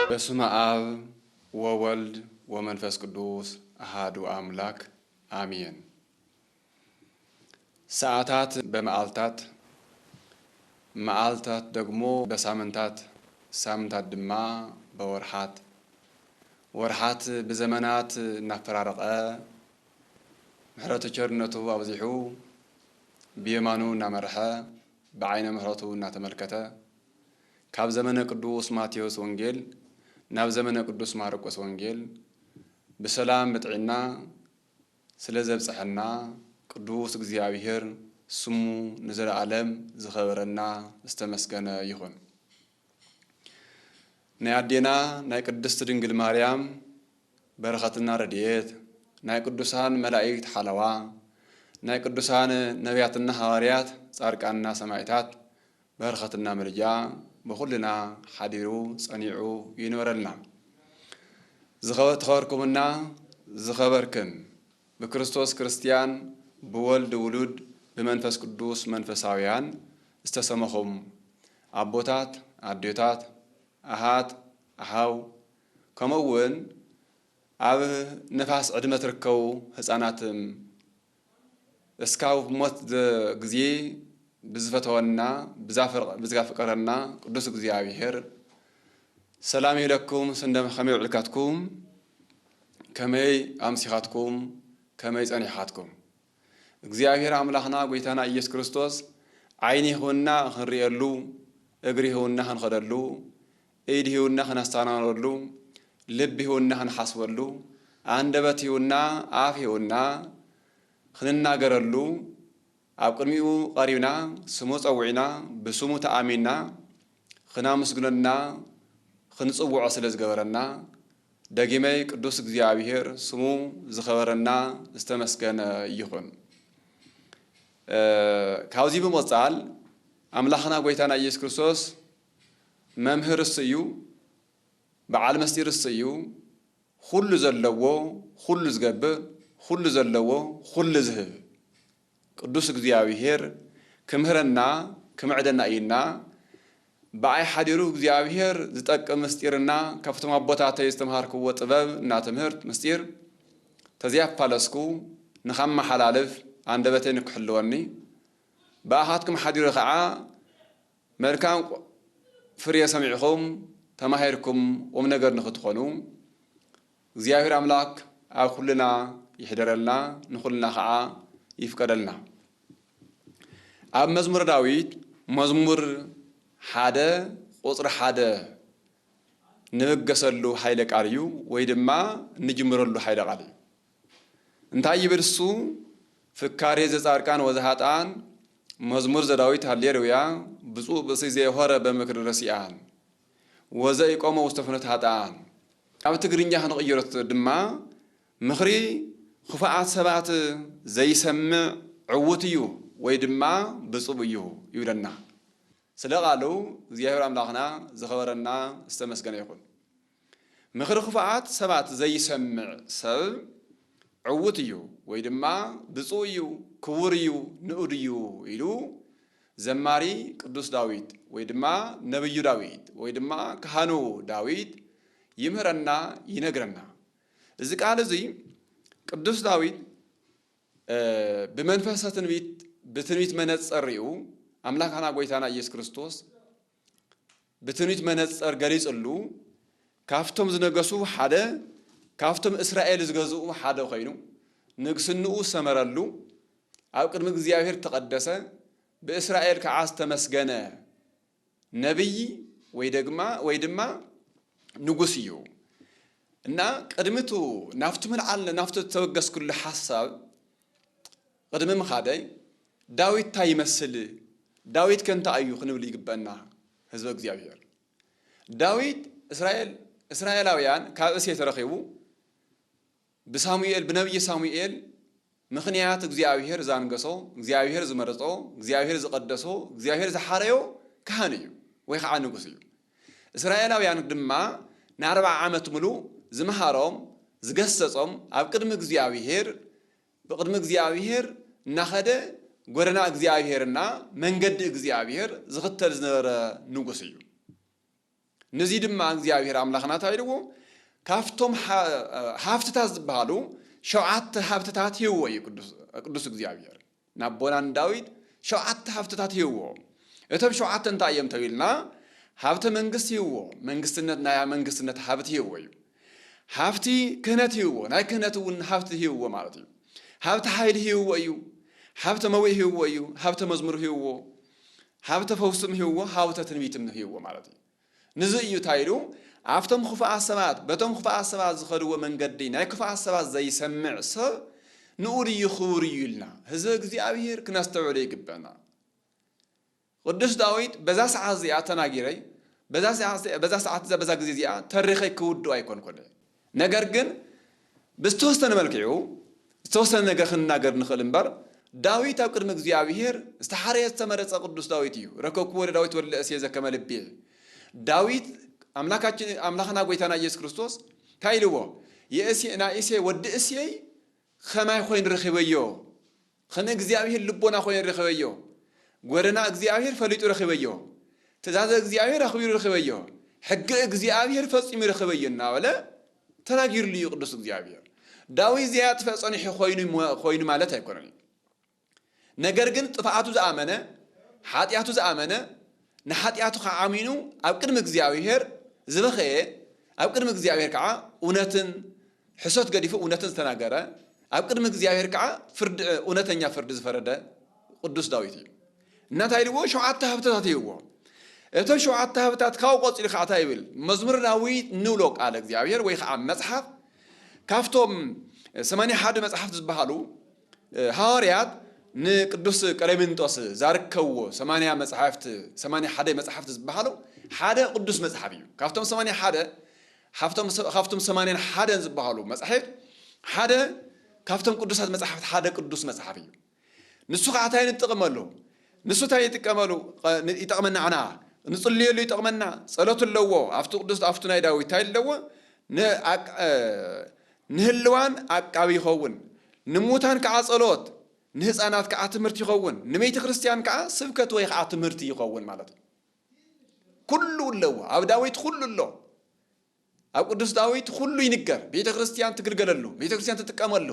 በስመ አብ ወወልድ ወመንፈስ ቅዱስ አሃዱ አምላክ አሜን። ሰዓታት በመዓልታት፣ መዓልታት ደግሞ በሳምንታት፣ ሳምንታት ድማ በወርሓት፣ ወርሓት ብዘመናት እናፈራረቐ፣ ምሕረቱ ቸርነቱ ኣብዚሑ ብየማኑ እናመርሐ፣ ብዓይነ ምሕረቱ እናተመልከተ፣ ካብ ዘመነ ቅዱስ ማቴዎስ ወንጌል ናብ ዘመነ ቅዱስ ማርቆስ ወንጌል ብሰላም ብጥዕና ስለ ዘብጽሐና፣ ቅዱስ እግዚኣብሔር ስሙ ንዘለዓለም ዝኸበረና ዝተመስገነ ይኹን። ናይ ኣዴና ናይ ቅድስት ድንግል ማርያም በረኸትና ረድኤት፣ ናይ ቅዱሳን መላእክት ሓለዋ፣ ናይ ቅዱሳን ነቢያትና ሃዋርያት፣ ጻድቃንና ሰማዕታት በረኸትና ምልጃ ብኹልና ሓዲሩ ጸኒዑ ይንበረልና። ዝኸበ-፣ ዝኸበርኩምና ዝኸበርክን ብክርስቶስ ክርስትያን፣ ብወልድ ውሉድ፣ ብመንፈስ ቅዱስ መንፈሳውያን ዝተሰመኹም ኣቦታት፣ ኣዴታት፣ ኣሓት፣ ኣሓው፣ ከምኡ እውን ኣብ ነፋስ ዕድመ ትርከቡ ህፃናትም እስካብ ሞት ዘ-፣ ግዜ ብዝፈተወና፣ ብዛፍር-፣ ብዝጋፍቀረና ቅዱስ እግዚኣብሔር ሰላም ይብለኩም። ስንደም ከመይ ውዕልካትኩም? ከመይ ኣምሲኻትኩም? ከመይ ጸኒሕኻትኩም? እግዚኣብሔር ኣምላኽና ጐይታና ኢየሱስ ክርስቶስ ዓይኒ ይሁንና ክንርእየሉ፣ እግሪ ይሁንና ክንኸደሉ፣ ኢድ ይሁንና ክነስተናግረሉ፣ ልቢ ይሁንና ክንሓስበሉ፣ ኣንደበት ይሁንና፣ ኣፍ ይሁንና ክንናገረሉ፣ ኣብ ቅድሚኡ ቀሪብና፣ ስሙ ጸዊዕና፣ ብስሙ ተኣሚንና፣ ክናመስግነና፣ ክንጽውዖ ስለ ዝገበረና፣ ደጊመይ ቅዱስ እግዚኣብሔር ስሙ ዝኸበረና ዝተመስገነ ይኹን። እ፣ ካብዚ ብምቕጻል፣ ኣምላኽና ጐይታና ኢየሱስ ክርስቶስ መምህር እሱ እዩ፣ በዓል ምስጢር እሱ እዩ፣ ኩሉ ዘለዎ፣ ኩሉ ዝገብር፣ ኩሉ ዘለዎ፣ ኩሉ ዝህብ ቅዱስ እግዚኣብሔር ክምህረና፣ ክምዕደና እዩና፣ ብኣይ ሓዲሩ እግዚኣብሔር ዝጠቅም ምስጢርና ካብቶም ኣቦታተይ ዝተምሃርክዎ ጥበብ እና ትምህርት ምስጢር ተዘያፋለስኩ ንኸመሓላልፍ ኣንደበተይ ንክሕልወኒ፣ ብኣኻትኩም ሓዲሩ ኸዓ መልካም ፍሬ ሰሚዕኹም ተማሂርኩም ቁም ነገር ንኽትኾኑ እግዚኣብሔር ኣምላክ ኣብ ኩልና ይሕደረልና፣ ንኹልና ኸዓ ይፍቀደልና። ኣብ መዝሙረ ዳዊት መዝሙር ሓደ ቁጽሪ ሓደ ንብገሰሉ ሓይለ ቃል እዩ፣ ወይ ድማ ንጅምረሉ ሓይለ ቃል እዩ። እንታይ ይብል እሱ? ፍካሬ ዘጻድቃን ወዘሃጣን፣ መዝሙር ዘዳዊት ሃሌሉያ፣ ብፁዕ ብእሲ ዘይሆረ በምክሪ ረሲኣን፣ ወዘኢቆመ ውስተ ፍኖተ ሃጣን። ኣብ ትግርኛ ክንቕይሮ ድማ፣ ምኽሪ ክፉኣት ሰባት ዘይሰምዕ ዕዉት እዩ ወይ ድማ ብጹብ እዩ ይብለና። ስለ ቃሉ እግዚኣብሔር ኣምላኽና ዝኸበረና ዝተመስገነ ይኹን። ምኽሪ ክፉኣት ሰባት ዘይሰምዕ ሰብ ዕዉት እዩ ወይ ድማ ብፁዕ እዩ፣ ክቡር እዩ፣ ንኡድ እዩ ኢሉ ዘማሪ ቅዱስ ዳዊት ወይ ድማ ነብዩ ዳዊት ወይ ድማ ካህኑ ዳዊት ይምህረና፣ ይነግረና። እዚ ቃል እዚ ቅዱስ ዳዊት፣ እ፣ ብመንፈሰ ትንቢት፣ ብትንቢት መነጸር ሪኡ ኣምላኽና ጐይታና ኢየሱስ ክርስቶስ ብትንቢት መነጸር ገሊጽሉ፣ ካብቶም ዝነገሱ ሓደ፣ ካብቶም እስራኤል ዝገዝኡ ሓደ ኮይኑ፣ ንግስንኡ ሰመረሉ፣ ኣብ ቅድሚ እግዚኣብሔር ተቐደሰ፣ ብእስራኤል ከዓ ዝተመስገነ ነቢይ ወይ ደግማ፣ ወይ ድማ ንጉስ እዩ። እና ቅድሚቱ ናብቲ ምልዓል፣ ናብቲ ተበገስኩሉ ሓሳብ ቅድሚ ምኻደይ፣ ዳዊት እንታይ ይመስል? ዳዊት ከ እንታይ እዩ ክንብል ይግበአና፣ ህዝበ እግዚኣብሔር። ዳዊት እስራኤል፣ እስራኤላውያን ካብ እሴይ ተረኺቡ ብሳሙኤል፣ ብነቢይ ሳሙኤል ምኽንያት እግዚኣብሔር ዛንገሶ፣ እግዚኣብሔር ዝመረጾ፣ እግዚኣብሔር ዝቐደሶ፣ እግዚኣብሔር ዝሓረዮ ካህን እዩ፣ ወይ ኸዓ ንጉስ እዩ። እስራኤላውያን ድማ ንኣርብዓ ዓመት ሙሉ ዝመሃሮም ዝገሰጾም ኣብ ቅድሚ እግዚኣብሔር ብቅድሚ እግዚኣብሔር እናኸደ ጎደና እግዚኣብሔርና መንገዲ እግዚኣብሔር ዝኽተል ዝነበረ ንጉስ እዩ። ነዚ ድማ እግዚኣብሔር ኣምላኽና እንታይ ኢልዎ? ካብቶም ሃ- ሃፍትታት ዝበሃሉ ሸውዓተ ሃብትታት ይህዎ እዩ ቅዱስ እግዚኣብሔር። ናቦና ንዳዊት ሸውዓተ ሃብትታት ይህዎ። እቶም ሸውዓተ እንታይ እዮም ተቢልና? ሃብተ መንግስት ይህዎ፣ መንግስትነት ናይ መንግስትነት ሃብቲ ይህዎ እዩ። ሃብቲ ክህነት ይህዎ፣ ናይ ክህነት እውን ሃብቲ ይህዎ ማለት እዩ። ሃብቲ ሓይሊ ይህዎ እዩ፣ ሃብተ መዊእ ይህዎ እዩ፣ ሃብተ መዝሙር ይህዎ፣ ሃብተ ፈውስም ይህዎ፣ ሃብተ ትንቢትም ይህዎ ማለት እዩ። ንዚ እዩ እንታይ ኢሉ ኣብቶም ክፉኣት ሰባት በቶም ክፉኣት ሰባት ዝኸድዎ መንገዲ ናይ ክፉኣት ሰባት ዘይሰምዕ ሰብ ንኡድ እዩ ክቡር እዩ ኢልና ህዝቢ እግዚኣብሔር ክነስተውዕሎ ይግበና። ቅዱስ ዳዊት በዛ ሰዓት እዚኣ ተናጊረይ በዛ ሰዓት እዚኣ በዛ ግዜ እዚኣ ተሪኸይ ክውድኦ ኣይኮንኩን። ነገር ግን ብዝተወሰነ መልክዑ ዝተወሰነ ነገር ክንናገር ንኽእል እምበር ዳዊት ኣብ ቅድሚ እግዚኣብሔር ዝተሓረየ ዝተመረጸ ቅዱስ ዳዊት እዩ። ረከብኩ ወደ ዳዊት ወለ እሴ ዘከመ ልቤ። ዳዊት ኣምላካችን ኣምላኽና ጎይታና ኢየሱስ ክርስቶስ እንታይ ኢልዎ? የእሴ ናይ እሴ ወዲ እሴይ ኸማይ ኮይኑ ረኺበዮ። ከም እግዚኣብሔር ልቦና ኮይኑ ረኺበዮ። ጎደና እግዚኣብሔር ፈሊጡ ረኺበዮ። ትእዛዘ እግዚኣብሔር ኣኽቢሩ ረኺበዮ። ሕጊ እግዚኣብሔር ፈጺሙ ረኺበዮ እናበለ ተናጊርሉ እዩ ቅዱስ እግዚኣብሔር። ዳዊት ዘያጥፍእ ጸኒሑ ኮይኑ ሞ- ኮይኑ ማለት ኣይኮነን እዩ። ነገር ግን ጥፍኣቱ ዝኣመነ ሓጢኣቱ ዝኣመነ ንሓጢኣቱ ከዓ ኣሚኑ ኣብ ቅድሚ እግዚኣብሔር ዝበኸየ ኣብ ቅድሚ እግዚኣብሔር ከዓ እውነትን ሕሶት ገዲፉ እውነትን ዝተናገረ ኣብ ቅድሚ እግዚኣብሔር ከዓ ፍርድ እውነተኛ ፍርዲ ዝፈረደ ቅዱስ ዳዊት እዩ። እና እንታይ ኢልዎ? ሸውዓተ ሃብትታት ይህዎ። እቶም ሸውዓተ ሃብትታት ካብኡ ቆፂሉ ከዓ እንታይ ይብል? መዝሙር ዳዊት ንብሎ ቃል እግዚኣብሔር ወይ ከዓ መፅሓፍ ካብቶም ሰማንያ ሓደ መፅሓፍቲ ዝበሃሉ ሃዋርያት ንቅዱስ ቀሌምንጦስ ዛርከብዎ ሰማንያ መፅሓፍቲ ሰማንያ ሓደ መፅሓፍቲ ዝበሃሉ ሓደ ቅዱስ መፅሓፍ እዩ። ካብቶም ሰማንያ ሓደ ካብቶም ሰማንያን ሓደን ዝበሃሉ መፃሕፍት ሓደ ካብቶም ቅዱሳት መፅሓፍቲ ሓደ ቅዱስ መፅሓፍ እዩ። ንሱ ከዓ እንታይ ንጥቀመሉ? ንሱ እንታይ ይጥቀመሉ? ይጠቕመና ዓና ንፅልየሉ ይጠቕመና። ፀሎት ኣለዎ ኣብቲ ቅዱስ ኣብቱ ናይ ዳዊት እንታይ ኣለዎ? ንህልዋን ዓቃቢ ይኸውን፣ ንሙታን ከዓ ጸሎት፣ ንህፃናት ከዓ ትምህርቲ ይኸውን፣ ንቤተ ክርስቲያን ከዓ ስብከት ወይ ከዓ ትምህርቲ ይኸውን ማለት እዩ። ኩሉ ኣለዎ ኣብ ዳዊት ኩሉ ኣሎ። ኣብ ቅዱስ ዳዊት ኩሉ ይንገር። ቤተ ክርስቲያን ትግልገለሉ፣ ቤተ ክርስቲያን ትጥቀመሉ፣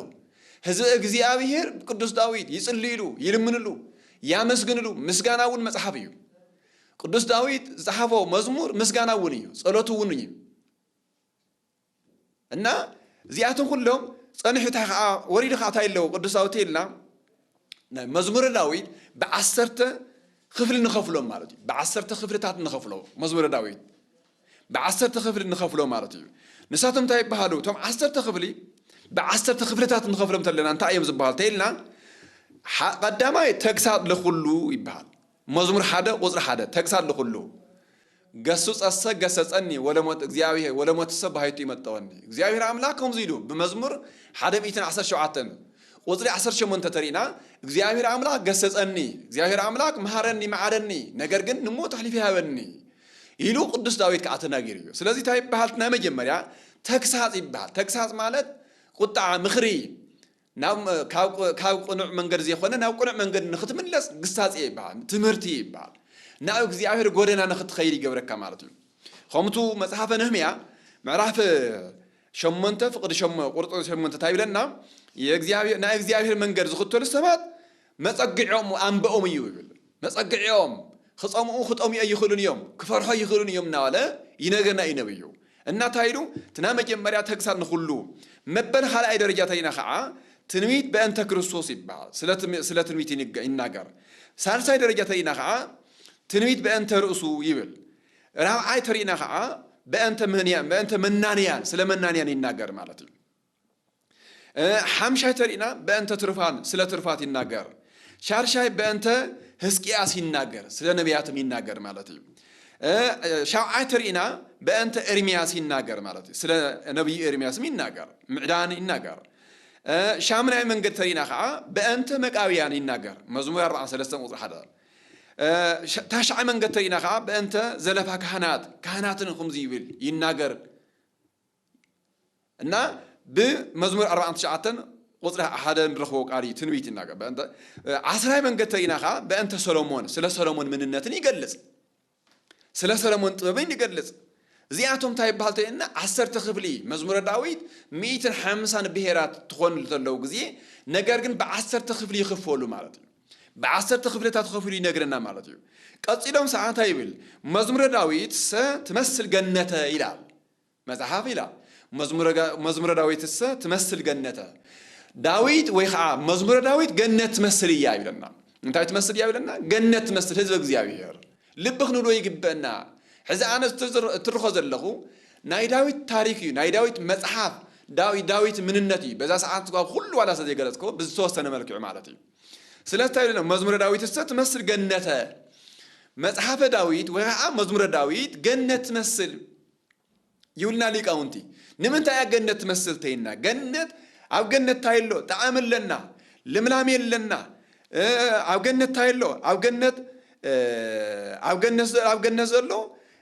ህዝቢ እግዚኣብሔር ቅዱስ ዳዊት ይጽልይሉ፣ ይልምንሉ፣ ያመስግንሉ። ምስጋና እውን መጽሓፍ እዩ። ቅዱስ ዳዊት ዝጸሓፎ መዝሙር ምስጋና እውን እዩ፣ ጸሎቱ እውን እዩ። እና እዚኣቶም ኩሎም ጸኒሑ እንታይ ከዓ ወሪዱ ከዓ እንታይ ኣለዎ ቅዱስ ዳዊት ኢልና ናይ መዝሙረ ዳዊት ብዓሰርተ ክፍሊ ንኸፍሎም ማለት እዩ። ብዓሰርተ ክፍልታት ንኸፍሎ መዝሙረ ዳዊት ብዓሰርተ ክፍሊ ንኸፍሎ ማለት እዩ። ንሳቶም እንታይ ይበሃሉ? እቶም ዓሰርተ ክፍሊ ብዓሰርተ ክፍልታት ንኸፍሎም ተለና እንታይ እዮም ዝበሃል ተይልና፣ ቀዳማይ ተግሳጽ ለኩሉ ይበሃል። መዝሙር ሓደ ቁፅሪ ሓደ ተግሳጽ ለኩሉ ገሱ ጸሰ ገሰጸኒ ወለሞት እግዚኣብሔር ወለሞት ሰብ ባሃይቱ ይመጠወኒ። እግዚኣብሔር ኣምላክ ከምዚ ኢሉ ብመዝሙር ሓደ ሚእትን ዓሰርተ ሸውዓተን ቁፅሪ ዓሰርተ ሸሞንተ ተሪእና እግዚኣብሔር ኣምላክ ገሰጸኒ፣ እግዚኣብሔር ኣምላክ መሃረኒ፣ መዓደኒ፣ ነገር ግን ንሞት ኣሕሊፊ ሃበኒ ኢሉ ቅዱስ ዳዊት ከዓ ተናጊሩ እዩ። ስለዚ እንታይ ይበሃል? ናይ መጀመርያ ተግሳጽ ይበሃል። ተግሳጽ ማለት ቁጣዓ፣ ምኽሪ፣ ናብ ካብ ቅኑዕ መንገዲ ዘይኮነ ናብ ቅኑዕ መንገዲ ንክትምለስ ግሳጼ ይበሃል፣ ትምህርቲ ይበሃል። ናብ እግዚኣብሔር ጎደና ንክትኸይድ ይገብረካ ማለት እዩ። ከምቱ መጽሓፈ ነህምያ ምዕራፍ ሸሞንተ ፍቅዲ ሸሞ ቁርፂ ሸሞንተ እንታይ ይብለና? ናይ እግዚኣብሔር መንገድ ዝኽተሉ ሰባት መፀግዒኦም ኣንበኦም እዩ ይብል። መፀግዒኦም ክፀምኡ ክጠምዮ ይኽእሉን እዮም፣ ክፈርሖ ይኽእሉን እዮም እናበለ ይነግረና እዩ ነብዩ። እናታይ ኢሉ እቲ ናይ መጀመርያ ተግሳጽ ንኹሉ መበል ካልኣይ ደረጃ ተሪእና ከዓ ትንቢት በእንተ ክርስቶስ ይበሃል። ስለ ትንቢት ይናገር። ሳልሳይ ደረጃ ተሪእና ከዓ ትንቢት በእንተ ርእሱ ይብል። ራብዓይ ተሪእና ከዓ በእንተ ምህንያን በእንተ መናንያን ስለ መናንያን ይናገር ማለት እዩ። ሓምሻይ ተሪእና በእንተ ትሩፋን ስለ ትሩፋት ይናገር። ሻርሻይ በእንተ ህዝቅያስ ይናገር፣ ስለ ነቢያትም ይናገር ማለት እዩ። ሻብዓይ ተሪእና በእንተ ኤርምያስ ይናገር ማለት እዩ። ስለ ነቢዩ ኤርምያስም ይናገር፣ ምዕዳን ይናገር። ሻምናይ መንገድ ተሪእና ከዓ በእንተ መቃብያን ይናገር፣ መዝሙር ኣርብዓን ሰለስተን ቁፅሪ ሓደ። ታሽዓይ መንገድ ተሪእና ከዓ በእንተ ዘለፋ ካህናት፣ ካህናትን ከምዚ ይብል ይናገር። እና ብመዝሙር ኣርባዕተ ትሽዓተ ቁፅሪ ሓደ ንረኽቦ ቃል እዩ፣ ትንቢት ይናገር። በእንተ ዓስራይ መንገድ ተሪእና ኸዓ በእንተ ሰሎሞን፣ ስለ ሰሎሞን ምንነትን ይገልጽ። ስለ ሰሎሞን ጥበብን ይገልጽ። እዚኣቶም እንታይ ይበሃል ተይልና፣ ዓሰርተ ክፍሊ መዝሙረ ዳዊት ሚእትን ሓምሳን ብሄራት ትኾኑ ተለዉ ግዜ፣ ነገር ግን ብዓሰርተ ክፍሊ ይኽፈሉ ማለት እዩ። ብዓሰርተ ክፍልታት ተኸፊሉ ይነግረና ማለት እዩ። ቀጺሎም ሰዓታ ይብል፣ መዝሙረ ዳዊት ሰ ትመስል ገነተ ይላል መጽሓፍ ኢላ። መዝሙረ ጋ-፣ መዝሙረ ዳዊትሰ ትመስል ገነተ። ዳዊት ወይ ኸዓ መዝሙረ ዳዊት ገነት ትመስል እያ ይብለና። እንታይ ትመስል እያ ይብለና? ገነት ትመስል ህዝበ እግዚኣብሔር። ልቢ ክንብሎ ይግበአና። ሕዚ ኣነ እትዝር-፣ እትርኾ ዘለኹ ናይ ዳዊት ታሪክ እዩ፣ ናይ ዳዊት መጽሓፍ፣ ዳዊ-፣ ዳዊት ምንነት እዩ። በዛ ሰዓት እኳ ኩሉ ዋላ ስለ ዘይገለጽክዎ ብዝተወሰነ መልክዑ ማለት እዩ። ስለዚ እንታይ ይብለና? መዝሙረ ዳዊትሰ ትመስል ገነተ። መጽሓፈ ዳዊት ወይ ኸዓ መዝሙረ ዳዊት ገነት ትመስል ይብሉና ሊቃውንቲ። ንምንታይ እያ ገነት ትመስል ተይልና? ገነት፣ ኣብ ገነት እንታይ ኣሎ? ጣዕሚ ኣለና፣ ልምላሜ ኣለና። እ፣ ኣብ ገነት እንታይ ኣሎ? ኣብ ገነት፣ እ፣ ኣብ ገነት ዘ-፣ ኣብ ገነት ዘሎ፣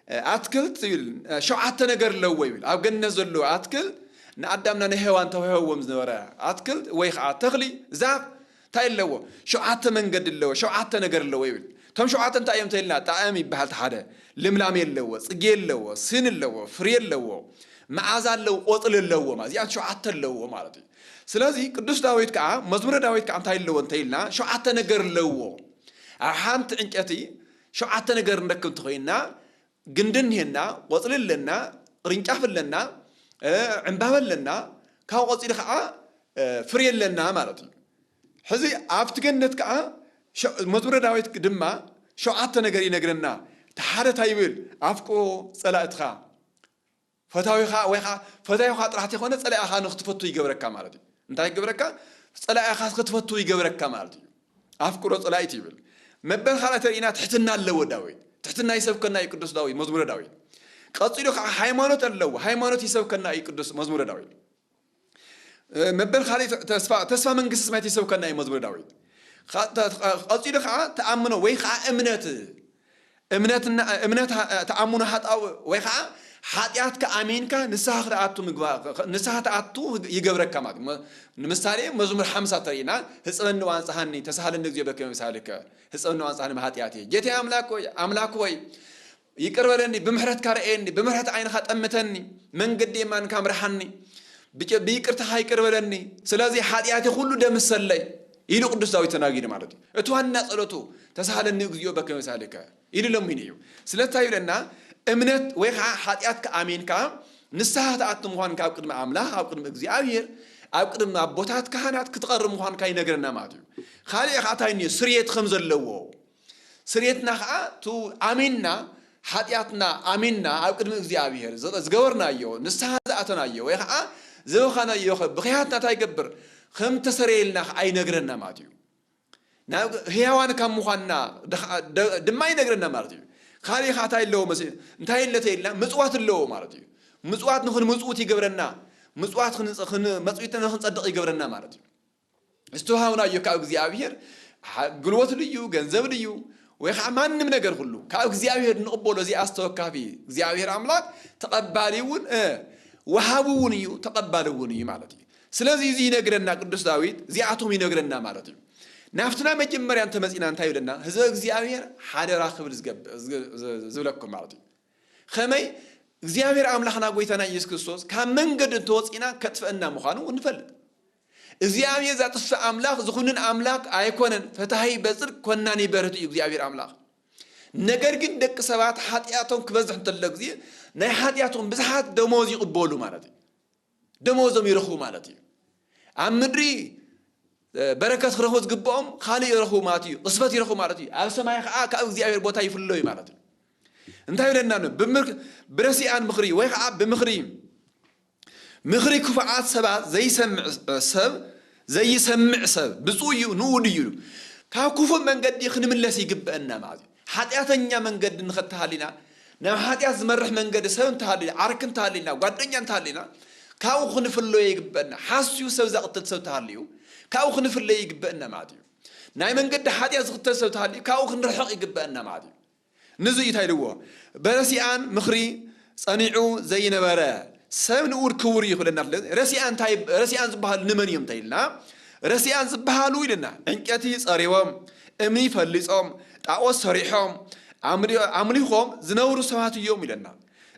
እ፣ ኣትክልት ይብል፣ እ፣ ሸውዓተ ነገር ኣለዎ ይብል። ኣብ ገነት ዘሎ ኣትክልት ንኣዳምና ንሄዋን ተዋሂቦም ዝነበረ ኣትክልት ወይ ኸዓ ተኽሊ፣ ዛፍ፣ እንታይ ኣለዎ? ሸውዓተ መንገዲ ኣለዎ፣ ሸውዓተ ነገር ኣለዎ ይብል። እቶም ሸውዓተ እንታይ እዮም ተይልና? ጣዕም ይበሃል፣ እቲ ሓደ ልምላሜ ኣለዎ፣ ጽጌ ኣለዎ፣ ስን ኣለዎ፣ ፍሬ ኣለዎ፣ መዓዛ ኣለዎ፣ ቆጽሊ ኣለዎ ማለት፣ እዚኣን ሸውዓተ ኣለዎ ማለት እዩ። ስለዚ ቅዱስ ዳዊት ከዓ፣ መዝሙረ ዳዊት ከዓ እንታይ ኣለዎ እንተይልና? ሸውዓተ ነገር ኣለዎ። ኣብ ሓንቲ ዕንጨቲ ሸውዓተ ነገር ንረክብ እንተኾይንና፣ ግንዲ እኒሄና፣ ቆጽሊ ኣለና፣ ቅርንጫፍ ኣለና፣ እ፣ ዕምባባ ኣለና፣ ካብኡ ቀጺሉ ከዓ፣ እ፣ ፍሬ ኣለና ማለት እዩ። ሕዚ ኣብቲ ገነት ከዓ ሸ-፣ መዝሙረ ዳዊት ድማ ሸውዓተ ነገር ይነግረና። እቲ ሓደ እንታይ ይብል? ኣፍቅሮ ጸላእትኻ። ፈታዊኻ ወይ ከዓ ፈታዊኻ ጥራሕ ተይኮነ ጸላኢኻ ንክትፈቱ ይገብረካ ማለት እዩ። እንታይ ይገብረካ? ጸላኢኻ ክትፈቱ ይገብረካ ማለት እዩ። ኣፍቅሮ ጸላኢት ይብል። መበል ካልኣይ ተርእይና ትሕትና ኣለዎ ዳዊት። ትሕትና ይሰብከና እዩ ቅዱስ ዳዊት፣ መዝሙረ ዳዊት። ቀጺሉ ከዓ ሃይማኖት ኣለዎ። ሃይማኖት ይሰብከና እዩ ቅዱስ መዝሙረ ዳዊት። እ፣ መበል ካልእ ተስፋ፣ ተስፋ መንግስቲ ሰማያት ይሰብከና እዩ መዝሙረ ዳዊት። ኻ-፣ ተ-፣ ተ-፣ ቀጺሉ ከዓ ተኣምኖ ወይ ከዓ እምነት፣ እምነትና፣ እምነት ሃ-፣ ተኣምኖ ሃጣው ወይ ከዓ ሓጢኣትካ ኣሚንካ ንስሓ ክትኣቱ ምግባር፣ ንስሓ ትኣቱ ይገብረካ ማለት እዩ። መ-፣ ንምሳሌ መዝሙር ሓምሳ ተሪእና፣ "ህጸበኒ ወኣንጽሃኒ፣ ተሳሃለኒ እግዚኦ በከመ መሳልከ፣ ህጸበኒ ወኣንጽሃኒ እምኃጢአቴ።" ጌታዬ ኣምላክ ሆይ፣ ኣምላክ ሆይ፣ ይቅር በለኒ፣ ብምሕረትካ ርኣየኒ፣ ብምሕረት ዓይንኻ ጠምተኒ፣ መንገዲ የማንካ ምርሓኒ፣ ብጨ-፣ ብይቅርታኻ ይቅር በለኒ፣ ስለዚ ሓጢኣተይ ኩሉ ደምሰለይ ኢሉ ቅዱስ ዳዊት ተናጊሩ ማለት እዩ። እቲ ዋና ጸሎቱ "ተሳሃለኒ እግዚኦ በከመ መሳልከ" ኢሉ ለሚኑ እዩ። ስለዚ እንታይ ይብለና? እምነት ወይ ከዓ ሓጢኣትካ ኣሚንካ ንስሓ ትኣቱ ምዃንካ ኣብ ቅድሚ ኣምላኽ፣ ኣብ ቅድሚ እግዚኣብሔር፣ ኣብ ቅድሚ ኣቦታት ካህናት ክትቐርብ ምዃንካ ይነግረና ማለት እዩ። ካልእ ከዓ እንታይ እኒኦ? ስርየት ከም ዘለዎ። ስርየትና ከዓ፣ እቲ ኣሚንና፣ ሓጢኣትና ኣሚንና ኣብ ቅድሚ እግዚኣብሔር ዝገበርናዮ፣ ንስሓ ዝኣተናዮ ወይ ከዓ ዘበኻናዮ ብኽያትና እንታይ ይገብር? ከም ተሰረየልና ከዓ ይነግረና ማለት እዩ። ናብ ህያዋን ካብ ምዃንና ድኻ-፣ ደ-፣ ድማ ይነግረና ማለት እዩ። ካልእ ከዓ እንታይ ኣለዎ መስ-፣ እንታይ ኣለተ ኢልና? ምጽዋት ኣለዎ ማለት እዩ። ምጽዋት ንኽንምጽውት ይገብረና። ምጽዋት ኽን-፣ ኽን-፣ መጽዊትና ንኽንጸድቕ ይገብረና ማለት እዩ። ዝተዋሃብናዮ ካብ እግዚኣብሔር፣ ሓ-፣ ጉልበት ድዩ፣ ገንዘብ ድዩ፣ ወይ ኸዓ ማንም ነገር ኩሉ ካብ እግዚኣብሔር ንቕበሎ። እዚ ኣስተወካፊ እግዚኣብሔር ኣምላክ ተቐባሊ እውን፣ እ፣ ወሃቢ እውን እዩ፣ ተቐባሊ እውን እዩ ማለት እዩ። ስለዚ እዚ ይነግረና ቅዱስ ዳዊት፣ እዚኣቶም ይነግረና ማለት እዩ። ናብቲ ናይ መጀመርያ እንተመጺና እንታይ ይብለና? ህዝበ እግዚኣብሔር ሓደራ ክብል ዝገብ-፣ ዝግ-፣ ዝ-፣ ዝብለኩም ማለት እዩ። ኸመይ እግዚኣብሔር ኣምላኽና ጎይታና ኢየሱስ ክርስቶስ ካብ መንገዲ እንተወፂእና ከጥፍአና ምዃኑ ንፈልጥ። እግዚኣብሔር ዘጥፍእ ኣምላኽ ዝኹንን ኣምላኽ ኣይኮነን። ፈታሂ በጽድቅ ኮናኒ በርህት እዩ እግዚኣብሔር ኣምላኽ። ነገር ግን ደቂ ሰባት ሓጢኣቶም ክበዝሕ እንተሎ ግዜ ናይ ሓጢኣቶም ብዝሓት ደሞዝ ይቕበሉ ማለት እዩ። ደሞዞም ይረኽቡ ማለት እዩ። ኣብ ምድሪ፣ እ፣ በረከት ክረኽቡ ዝግብኦም ካልእ ይረኽቡ ማለት እዩ። ቅስፈት ይረኽቡ ማለት እዩ። ኣብ ሰማይ ኸዓ ካብ እግዚኣብሔር ቦታ ይፍለዩ ማለት እዩ። እንታይ ይብለና ኣሎ? ብምር-፣ ብረሲኣን ምኽሪ ወይ ኸዓ ብምኽሪ፣ ምኽሪ ክፉዓት ሰባት ዘይሰምዕ ሰብ፣ ዘይሰምዕ ሰብ ብፁዕ እዩ፣ ንኡድ እዩ። ካብ ክፉእ መንገዲ ክንምለስ ይግበአና ማለት እዩ። ሓጢኣተኛ መንገዲ ንኸተሃሊና፣ ናብ ሓጢኣት ዝመርሕ መንገዲ ሰብ እንተሃሊና፣ ዓርኪ እንተሃሊና፣ ጓደኛ እንተሃሊና፣ ካብኡ ክንፍለዮ ይግበአና። ሓስዩ ሰብ ዘቕትል ሰብ እንተሃልዩ፣ ካብኡ ክንፍለዮ ይግበአና ማለት እዩ። ናይ መንገዲ ሓጢኣት ዝኽተል ሰብ እንተሃልዩ፣ ካብኡ ክንርሕቕ ይግበአና ማለት እዩ። ንዙ እዩ እንታይ ኢልዎ? በረሲኣን ምኽሪ ጸኒዑ ዘይነበረ ሰብ ንኡድ ክቡር እዩ ክብለና ኣሎ። ረሲኣን እንታይ፣ ረሲኣን ዝበሃሉ ንመን እዮም እንተ ኢልና፣ ረሲኣን ዝበሃሉ ኢልና፣ ዕንጨቲ ጸሪቦም፣ እምኒ ፈሊጾም፣ ጣዖት ሰሪሖም፣ ኣምሊ-፣ ኣምሊኾም ዝነብሩ ሰባት እዮም ኢለና።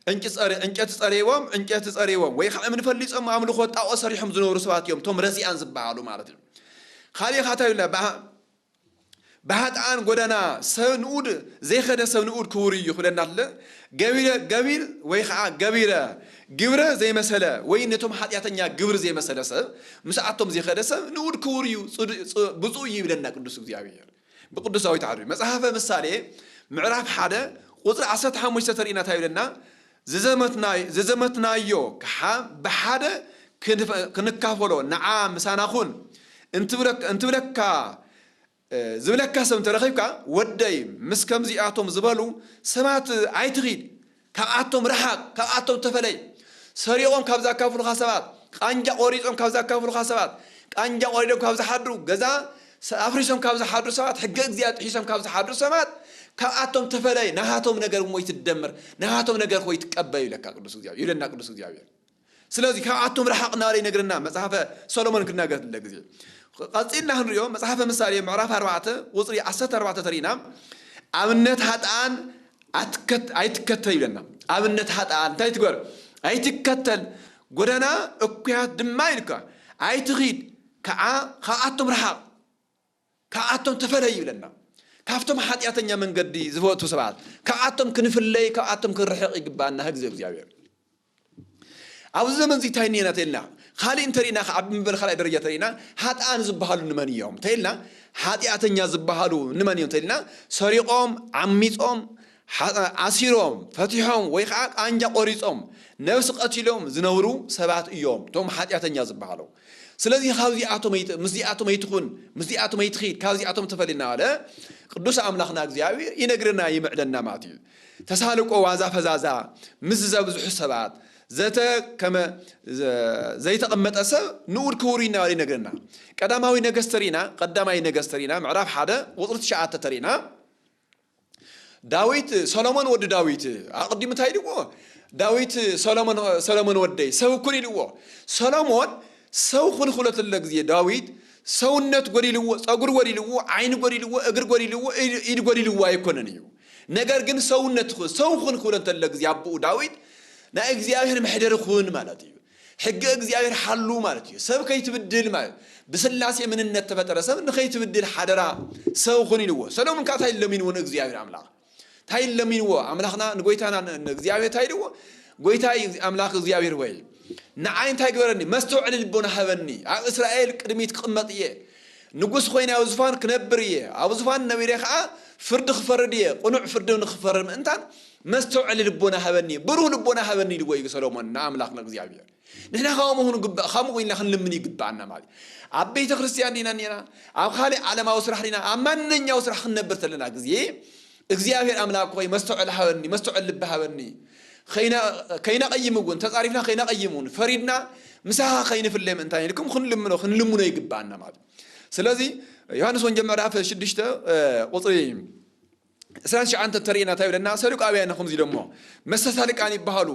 ዕንጭ-፣ ጸሪ-፣ ዕንጨቲ ጸሪቦም፣ ዕንጨቲ ጸሪቦም፣ ወይ ከዓ እምኒ ፈሊጾም፣ ኣምልኾ ጣዖት ሰሪሖም ዝነብሩ ሰባት እዮም፣ እቶም ረሲኣን ዝበሃሉ ማለት እዩ። ካሊእ ኻታ ይብልና፣ ብሃ-፣ ብሃጥኣን ጎደና ሰብ ንኡድ ዘይኸደ ሰብ ንኡድ ክቡር እዩ ክብለና ኣለ። ገቢረ ገቢር ወይ ኸዓ ገቢረ ግብረ ዘይመሰለ ወይ ነቶም ሓጢኣተኛ ግብር ዘይመሰለ ሰብ ምስኣቶም ዘይኸደ ሰብ ንኡድ ክቡር እዩ፣ ጽዱ-፣ ጽ-፣ ብፁዕ እዩ ይብለና ቅዱስ እግዚኣብሔር። ብቅዱስ ዳዊት ዓዱ መጽሓፈ ምሳሌ ምዕራፍ ሓደ ቁጽሪ ዓሰርተ ሓሙሽተ ተሪእና እንታይ ይብለና? ዝዘመትና-፣ ዝዘመትናዮ ከዓ ብሓደ ክንፈ-፣ ክንካፈሎ ንዓ ምሳና ኩን እንትብለክ-፣ እንትብለካ፣ እ፣ ዝብለካ ሰብ እንተረኺብካ፣ ወደይ፣ ምስ ከምዚኣቶም ዝበሉ ሰባት ኣይትኺድ፣ ካብኣቶም ርሓቕ፣ ካብኣቶም ተፈለይ። ሰሪቖም ካብ ዘካፍሉኻ ሰባት፣ ቃንጃ ቆሪጾም ካብ ዘካፍሉኻ ሰባት፣ ቃንጃ ቆሪዶም ካብ ዝሓድሩ፣ ገዛ ስ-፣ ኣፍሪሶም ካብ ዝሓድሩ ሰባት፣ ሕገ እግዚኣብሔር ጥሒሶም ካብ ዝሓድሩ ሰባት፣ ካብኣቶም ተፈለይ፣ ናሃቶም ነገር እሞ ይትደመር፣ ናሃቶም ነገር እኮ ይትቀበል ይብለካ ቅዱስ እግዚኣብሔር፣ ይብለና ቅዱስ እግዚኣብሔር። ስለዚ ካብኣቶም ርሓቕ እናበለ ይነግረና መጽሓፈ ሰሎሞን ክናገር እንተ ግዜ። ቀጺልና ክንሪኦ መጽሓፈ ምሳሌ ምዕራፍ ኣርባዕተ ቁጽሪ ዓሰርተ ኣርባዕተ ተሪእና፣ ኣብነት ሃጥኣን ኣትከት-፣ ኣይትከተል ይብለና። ኣብነት ሃጥኣን እንታይ ትግበር? ኣይትከተል፣ ጎደና እኩያት ድማ ኢልካ ኣይትኺድ፣ ከዓ ካብኣቶም ርሓቕ፣ ካብኣቶም ተፈለይ ይብለና። ካብቶም ሓጢኣተኛ መንገዲ ዝፈቱ ሰባት፣ ካብኣቶም ክንፍለይ፣ ካብኣቶም ክንርሕቕ ይግባኣና ህግዘ እግዚኣብሔር። ኣብዚ ዘመን እዚ እንታይ እኒአና ተኢልና፣ ካሊእ እንተሪእና፣ ካብ ዓቢ ምበል ካልኣይ ደረጃ ተሪእና፣ ሃጥኣን ዝበሃሉ ንመን እዮም ተኢልና፣ ሓጢኣተኛ ዝበሃሉ ንመን እዮም ተኢልና፣ ሰሪቖም፣ ዓሚጾም፣ ሓ-፣ ኣሲሮም፣ ፈቲሖም፣ ወይ ከዓ ቃንጃ ቆሪጾም፣ ነብሲ ቀቲሎም ዝነብሩ ሰባት እዮም፣ እቶም ሓጢኣተኛ ዝበሃሉ። ስለዚ ካብዚኣቶም ኣይት-፣ ምስዚኣቶም ኣይትኹን፣ ምስዚኣቶም ኣይትኺድ፣ ካብዚኣቶም ተፈል እናበለ ቅዱስ ኣምላኽና እግዚኣብሔር ይነግረና፣ ይምዕደና ማለት እዩ። ተሳልቆ ዋዛ ፈዛዛ ምስ ዘብዝሑ ሰባት፣ ዘተ ከመ ዘ-፣ ዘይተቐመጠ ሰብ ንኡድ ክቡር እዩ እናበለ ይነግረና። ቀዳማዊ ነገስት ተሪእና፣ ቀዳማይ ነገስት ተሪእና፣ ምዕራፍ ሓደ ቁጽሪ ትሽዓተ ተሪእና፣ ዳዊት፣ ሰሎሞን ወዲ ዳዊት፣ ኣቐዲሙ እንታይ ኢልዎ? ዳዊት ሰሎሞን፣ ሰሎሞን ወደይ፣ ሰብ ኩን ኢልዎ። ሰሎሞን ሰብ ኩን ክብሎ ተሎ ግዜ ዳዊት ሰውነት ጎዲልዎ፣ ጸጉሪ ጎዲልዎ፣ ዓይኒ ጎዲልዎ፣ እግሪ ጎዲልዎ፣ ኢድ፣ ኢድ ጎዲልዎ ኣይኮነን እዩ። ነገር ግን ሰውነት ኹ-፣ ሰብ ኩን ክብሎ እንተሎ ግዜ ኣቦኡ ዳዊት ናይ እግዚኣብሔር መሕደሪ ኩን ማለት እዩ። ሕጊ እግዚኣብሔር ሓሉ ማለት እዩ። ሰብ ከይትብድል ማለት፣ ብስላሴ ምንነት ተፈጠረ ሰብ ንኸይትብድል ሓደራ ሰብ ኩን ኢልዎ። ሰሎሞን ከዓ እንታይ ለሚንዎ ንእግዚኣብሔር ኣምላኽ? እንታይ ለሚንዎ? ኣምላኽና ንጎይታና ን-፣ ንእግዚኣብሔር እንታይ ኢልዎ? ጎይታይ ኣምላኽ እግዚኣብሔር ወይ፣ ንዓይ እንታይ ግበረኒ? መስተውዕሊ ልቦና ሃበኒ። ኣብ እስራኤል ቅድሚት ክቕመጥ እየ። ንጉስ ኮይነ ኣብ ዙፋን ክነብር እየ። ኣብ ዙፋን ነቢረ ከዓ ፍርዲ ክፈርድ እየ። ቅኑዕ ፍርዲ ንክፈርድ ምእንታን መስተውዕሊ ልቦና ሃበኒ፣ ብሩህ ልቦና ሃበኒ ኢልዎ እዩ ሰሎሞን ንኣምላኽ ንእግዚኣብሔር። ንሕና ከምኡ ክንግባእ፣ ከምኡ ኢልና ክንልምን ይግባኣና ማለት እዩ። ኣብ ቤተ ክርስቲያን ዲና እኒና፣ ኣብ ካልእ ዓለማዊ ስራሕ ዲና፣ ኣብ ማንኛው ስራሕ ክንነብር ተለና ግዜ እግዚኣብሔር ኣምላኽ ሆይ መስተውዕል ሃበኒ፣ መስተውዕል ልቢ ሃበኒ። ከይና-፣ ከይናቐይም እውን፣ ተጻሪፍና ከይናቐይም እውን፣ ፈሪድና ምሳኻ ከይንፍለ ምእንታን ኢልኩም ክንልምኖ፣ ክንልምኖ ይግባኣና ማለት እዩ። ስለዚ ዮሃንስ ወንጌል ምዕራፍ ሽዱሽተ፣ እ፣ ቁጽሪ ዕስራን ትሽዓን እንተሪእና እንታይ ይብለና? ሰዱቃውያን ከምዚ ኢሎሞ፣ መስተሳልቃን ይበሃሉ።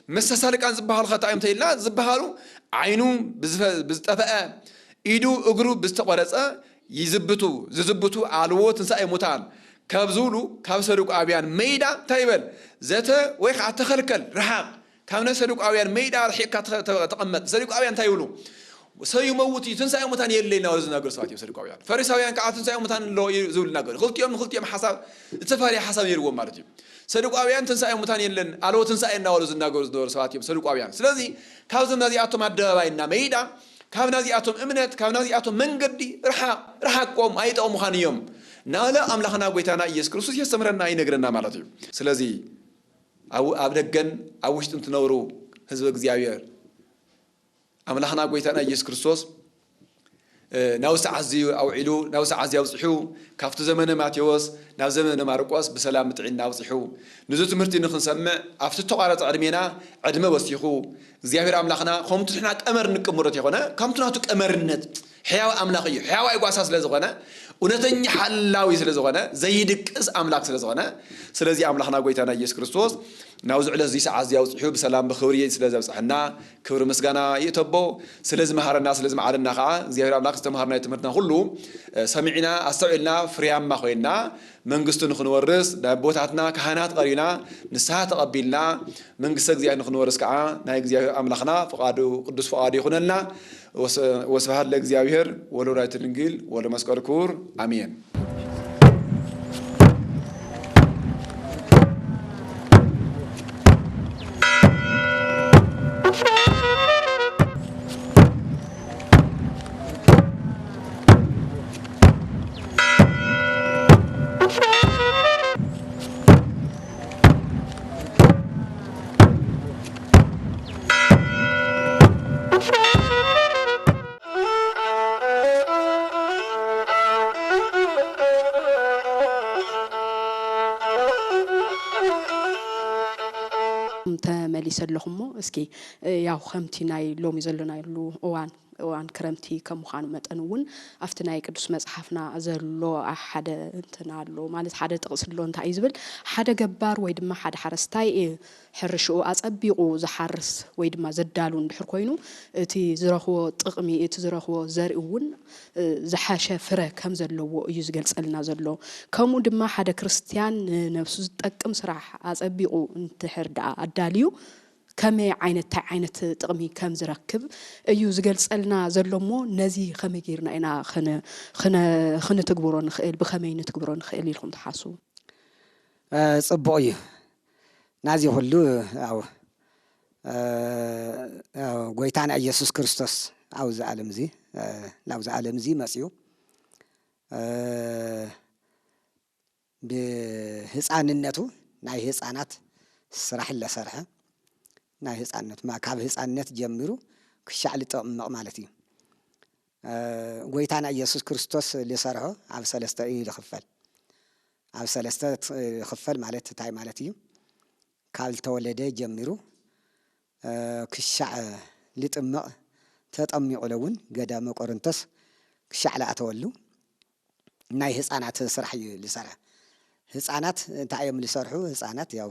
መስተሳልቃን ዝበሃሉ ከ እንታይ እዮም እንተ ኢልና? ዝበሃሉ ዓይኑ ብዝፈ-፣ ብዝጠፈአ፣ ኢዱ እግሩ ብዝተቖረጸ ይዝብቱ፣ ዝዝብቱ ኣልቦ ትንሳኤ ሙታን ካብ ዝብሉ ካብ ሰዱቃውያን መይዳ እንታይ ይበል? ዘተ ወይ ከዓ ተኸልከል፣ ርሓቕ። ካብ ናይ ሰዱቃውያን መይዳ ርሒቕካ ተኸ-፣ ተ-፣ ተቐመጥ። ሰዱቃውያን እንታይ ይብሉ? ሰው ይመውት እዩ፣ ትንሳኤ ሙታን የለ እናበሉ ዝናገሩ ሰባት እዮም ሰዱቃውያን። ፈሪሳውያን ከዓ ትንሳኤ ሙታን ኣሎ እዩ ዝብሉ ይናገሩ። ክልቲኦም ንክልቲኦም ሓሳብ ዝተፈላለየ ሓሳብ ነይርዎም ማለት እዩ። ሰዱቃውያን ትንሳኤ ሙታን የለን፣ ኣልቦ ትንሳኤ እናበሉ ዝናገሩ ዝነበሩ ሰባት እዮም ሰዱቃውያን። ስለዚ ካብዞም ናዚኣቶም ኣደባባይና መይዳ፣ ካብ ናዚኣቶም እምነት፣ ካብ ናዚኣቶም መንገዲ ርሓቕ፣ ርሓቆም ኣይጠቕሙኻን እዮም እናበለ ኣምላኽና ጎይታና ኢየሱስ ክርስቶስ የስተምረና፣ ይነግረና ማለት እዩ። ስለዚ ኣብ፣ ኣብ ደገን ኣብ ውሽጥን ትነብሩ ህዝቢ እግዚኣብሔር፣ ኣምላኽና ጎይታና ኢየሱስ ክርስቶስ፣ እ፣ ናብ ሰዓት እዚ ኣውዒሉ፣ ናብ ሰዓት እዚ ኣብጺሑ፣ ካብቲ ዘመነ ማቴዎስ ናብ ዘመነ ማርቆስ ብሰላም ብጥዕና ኣብጺሑ፣ ንዚ ትምህርቲ ንኽንሰምዕ ኣብቲ እተቋረጸ ዕድሜና ዕድመ ወሲኹ፣ እግዚኣብሔር ኣምላኽና ከምቲ ንሕና ቀመር ንቅምሮ ተይኮነ፣ ከምቲ ናቱ ቀመርነት፣ ሕያው ኣምላኽ እዩ። ሕያዋይ ጓሳ ስለ ዝኾነ፣ እውነተኛ ሓላዊ ስለ ዝኾነ፣ ዘይድቅስ ኣምላኽ ስለ ዝኾነ፣ ስለዚ ኣምላኽና ጎይታና ኢየሱስ ክርስቶስ ናብዚ ዕለት እዚ ሰዓት እዚ ኣውፂሑ ብሰላም ብኽብሪ ስለ ዘብፅሐና ክብሪ ምስጋና ይእተቦ። ስለ ዝመሃረና ስለ ዝመዓለና ከዓ እግዚኣብሔር ኣምላኽ ዝተምሃርናዮ ትምህርትና ኩሉ ሰሚዕና ኣስተውዒልና ፍርያማ ኮይና መንግስቱ ንክንወርስ ናብ ቦታትና ካህናት ቀሪና ንስሓ ተቐቢልና መንግስተ እግዚኣብሔር ንክንወርስ ከዓ ናይ እግዚኣብሔር ኣምላኽና ፍቓዱ ቅዱስ ፍቓዱ ይኹነልና። ወስብሃት ለእግዚኣብሔር ወለወላዲቱ ድንግል ወለመስቀሉ ክቡር ኣሜን። ተመሊሰ ኣለኹ እሞ እስኪ ያው ከምቲ ናይ ሎሚ ዘለናሉ እዋን እዋን ክረምቲ ከም ምዃኑ መጠን እውን ኣብቲ ናይ ቅዱስ መፅሓፍና ዘሎ ሓደ እንትን ኣሎ ማለት ሓደ ጥቕሲ ኣሎ እንታይ እዩ ዝብል ሓደ ገባር ወይ ድማ ሓደ ሓረስታይ ሕርሽኡ ኣጸቢቑ ዝሓርስ ወይ ድማ ዘዳሉ እንድሕር ኮይኑ እቲ ዝረኽቦ ጥቕሚ እቲ ዝረኽቦ ዘርኢ እውን ዝሓሸ ፍረ ከም ዘለዎ እዩ ዝገልጸልና ዘሎ። ከምኡ ድማ ሓደ ክርስትያን ንነብሱ ዝጠቅም ስራሕ ኣጸቢቑ እንድሕር ደኣ ኣዳልዩ ከመይ ዓይነት እንታይ ዓይነት ጥቕሚ ከም ዝረክብ እዩ ዝገልጸልና ዘሎ እሞ ነዚ ከመይ ጌርና ኢና ክንትግብሮ ንኽእል ብኸመይ ንትግብሮ ንኽእል ኢልኩም ትሓስቡ? ፅቡቕ እዩ ናዚ ኩሉ ያው ጎይታና ኢየሱስ ክርስቶስ ኣብዚ ዓለም እዚ ናብዚ ዓለም እዚ መፅዩ ብህፃንነቱ ናይ ህፃናት ስራሕ ለሰርሐ ናይ ህፃንነቱ ካብ ህፃንነት ጀሚሩ ክሻዕ ልጠቕምቕ ማለት እዩ ጎይታና ኢየሱስ ክርስቶስ ልሰርሖ ኣብ ሰለስተ እዩ ልኽፈል ኣብ ሰለስተ ክፈል ማለት እንታይ ማለት እዩ? ካብ ዝተወለደ ጀሚሩ ክሻዕ ልጥምቕ ተጠሚቑ እውን ገዳመ ቆሮንቶስ ክሻዕ ልኣተወሉ ናይ ህፃናት ስራሕ እዩ ልሰርሐ። ህፃናት እንታይ እዮም ልሰርሑ? ህፃናት ያው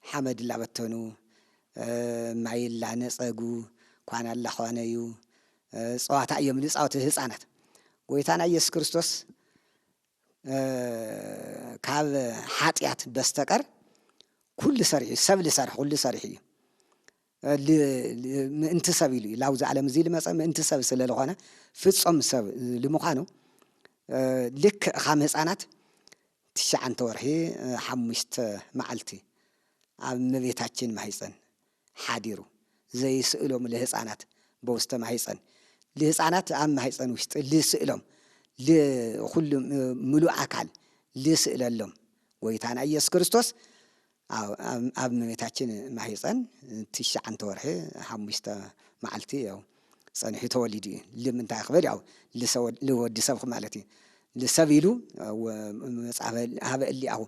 ሓመድ ላበተኑ፣ ማይ ላነፀጉ፣ ኳና ላኳነዩ፣ ፀዋታ እዮም ልፃወቱ ህፃናት። ጎይታና ኢየሱስ ክርስቶስ ካብ ሓጢኣት በስተቀር ኩሉ ሰሪሑ ሰብ ልሰርሕ ኩሉ ሰሪሑ እዩ። ምእንቲ ሰብ ኢሉ እዩ ላብዚ ዓለም እዚ ልመፀ ምእንቲ ሰብ ስለ ልኾነ ፍፁም ሰብ ልምዃኑ ልክዕ ካም ህፃናት ትሽዓንተ ወርሒ ሓሙሽተ መዓልቲ ኣብ እመቤታችን ማህፀን ሓዲሩ ዘይስእሎም ልህፃናት በውስተ ማህፀን ልህፃናት ኣብ ማህፀን ውሽጢ ልስእሎም ኩሉ ምሉእ ኣካል ልስእለሎም ጎይታና ኢየሱስ ክርስቶስ ኣብ እመቤታችን ማህፀን ትሽዓንተ ወርሒ ሓሙሽተ መዓልቲ ያው ፀኒሑ ተወሊዱ እዩ። ልምንታይ ክበል ያው ልወዲ ሰብ ማለት እዩ። ልሰብ ኢሉ መፅሓፈ ሃበ እሊኣኹ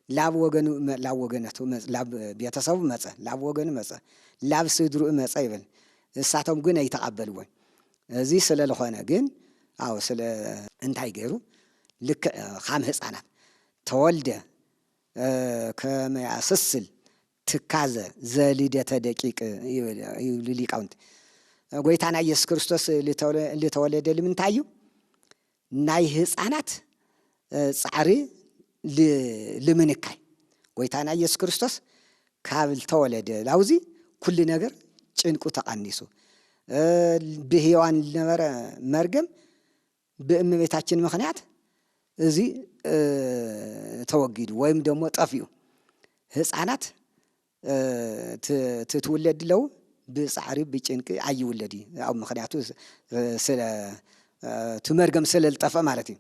ላብ ወገኑ ላብ ወገነቱ ላብ ቤተሰቡ መፀ ላብ ወገኑ መፀ ላብ ስድርኡ መፀ ይብል። እሳቶም ግን ኣይተቐበልዎን። እዚ ስለ ዝኾነ ግን ኣው ስለ እንታይ ገይሩ ልክዕ ካም ህፃናት ተወልደ ከመ ያስስል ትካዘ ዘልደተ ደቂቅ ይብሉ ሊቃውንቲ። ጎይታና ኢየሱስ ክርስቶስ ልተወለደ ልምንታይ እዩ? ናይ ህፃናት ፃዕሪ ልምንካይ። ጎይታና ኢየሱስ ክርስቶስ ካብ ልተወለደ ላውዚ ኩሉ ነገር ጭንቁ ተቐኒሱ። ብሔዋን ልነበረ መርገም ብእመቤታችን ምኽንያት እዚ ተወጊዱ ወይም ደሞ ጠፊኡ። ህፃናት ትትውለድ ለው ብፃዕሪ ብጭንቂ ኣይውለድ እዩ። ኣብ ምኽንያቱ ስለ እቲ መርገም ስለ ልጠፈ ማለት እዩ።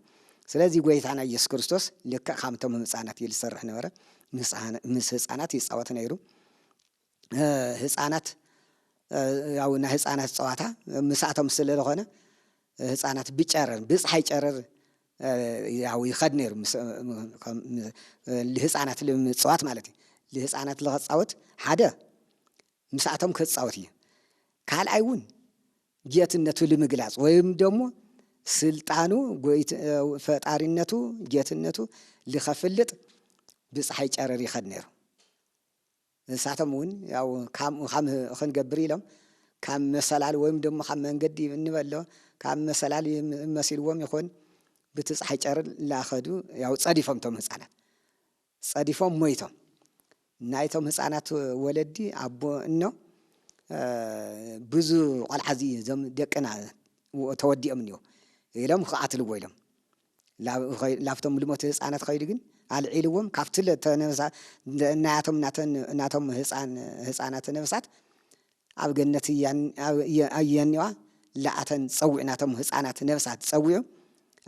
ስለዚ ጎይታና ኢየሱስ ክርስቶስ ልክዕ ካምቶም ህፃናት እዩ ዝሰርሕ ነበረ። ምስ ህፃናት ይፃወት ነይሩ። ህፃናት ያው ናይ ህፃናት ፀዋታ ምሳቶም ስለ ዝኾነ ህፃናት ብጨረር ብፀሓይ ጨረር ያው ይኸድ ነይሩ። ህፃናት ልምፅዋት ማለት እዩ። ልህፃናት ልኸፃወት ሓደ ምስኣቶም ክፃወት እዩ። ካልኣይ እውን ጌትነቱ ልምግላፅ ወይም ደሞ ስልጣኑ ፈጣሪነቱ ጌትነቱ ልኸፍልጥ ብፀሓይ ጨረር ይኸድ ነይሩ። ንሳቶም እውን ያው ከምኡ ከም ክንገብር ኢሎም ካብ መሰላል ወይም ደሞ ካብ መንገዲ እንበሎ ካብ መሰላል ይም- መሲልዎም ይኹን ብቲ ፀሓይ ጨረር ላኸዱ ያው ፀዲፎም እቶም ህፃናት ጸዲፎም ሞይቶም። ናይቶም ህፃናት ወለዲ ኣቦ እኖ ብዙ ቆልዓ እዚ እዞም ደቅና ተወዲኦም እኒኦ ኢሎም ክዓትልዎ ኢሎም ላብቶም ልሞት ህፃናት ከይዱ ግን ኣልዒልዎም ካብቲ ናያቶም ናቶም ህፃናት ነብሳት ኣብ ገነት እየኒዋ ለኣተን ፀዊዑ ናቶም ህፃናት ነብሳት ፀዊዑ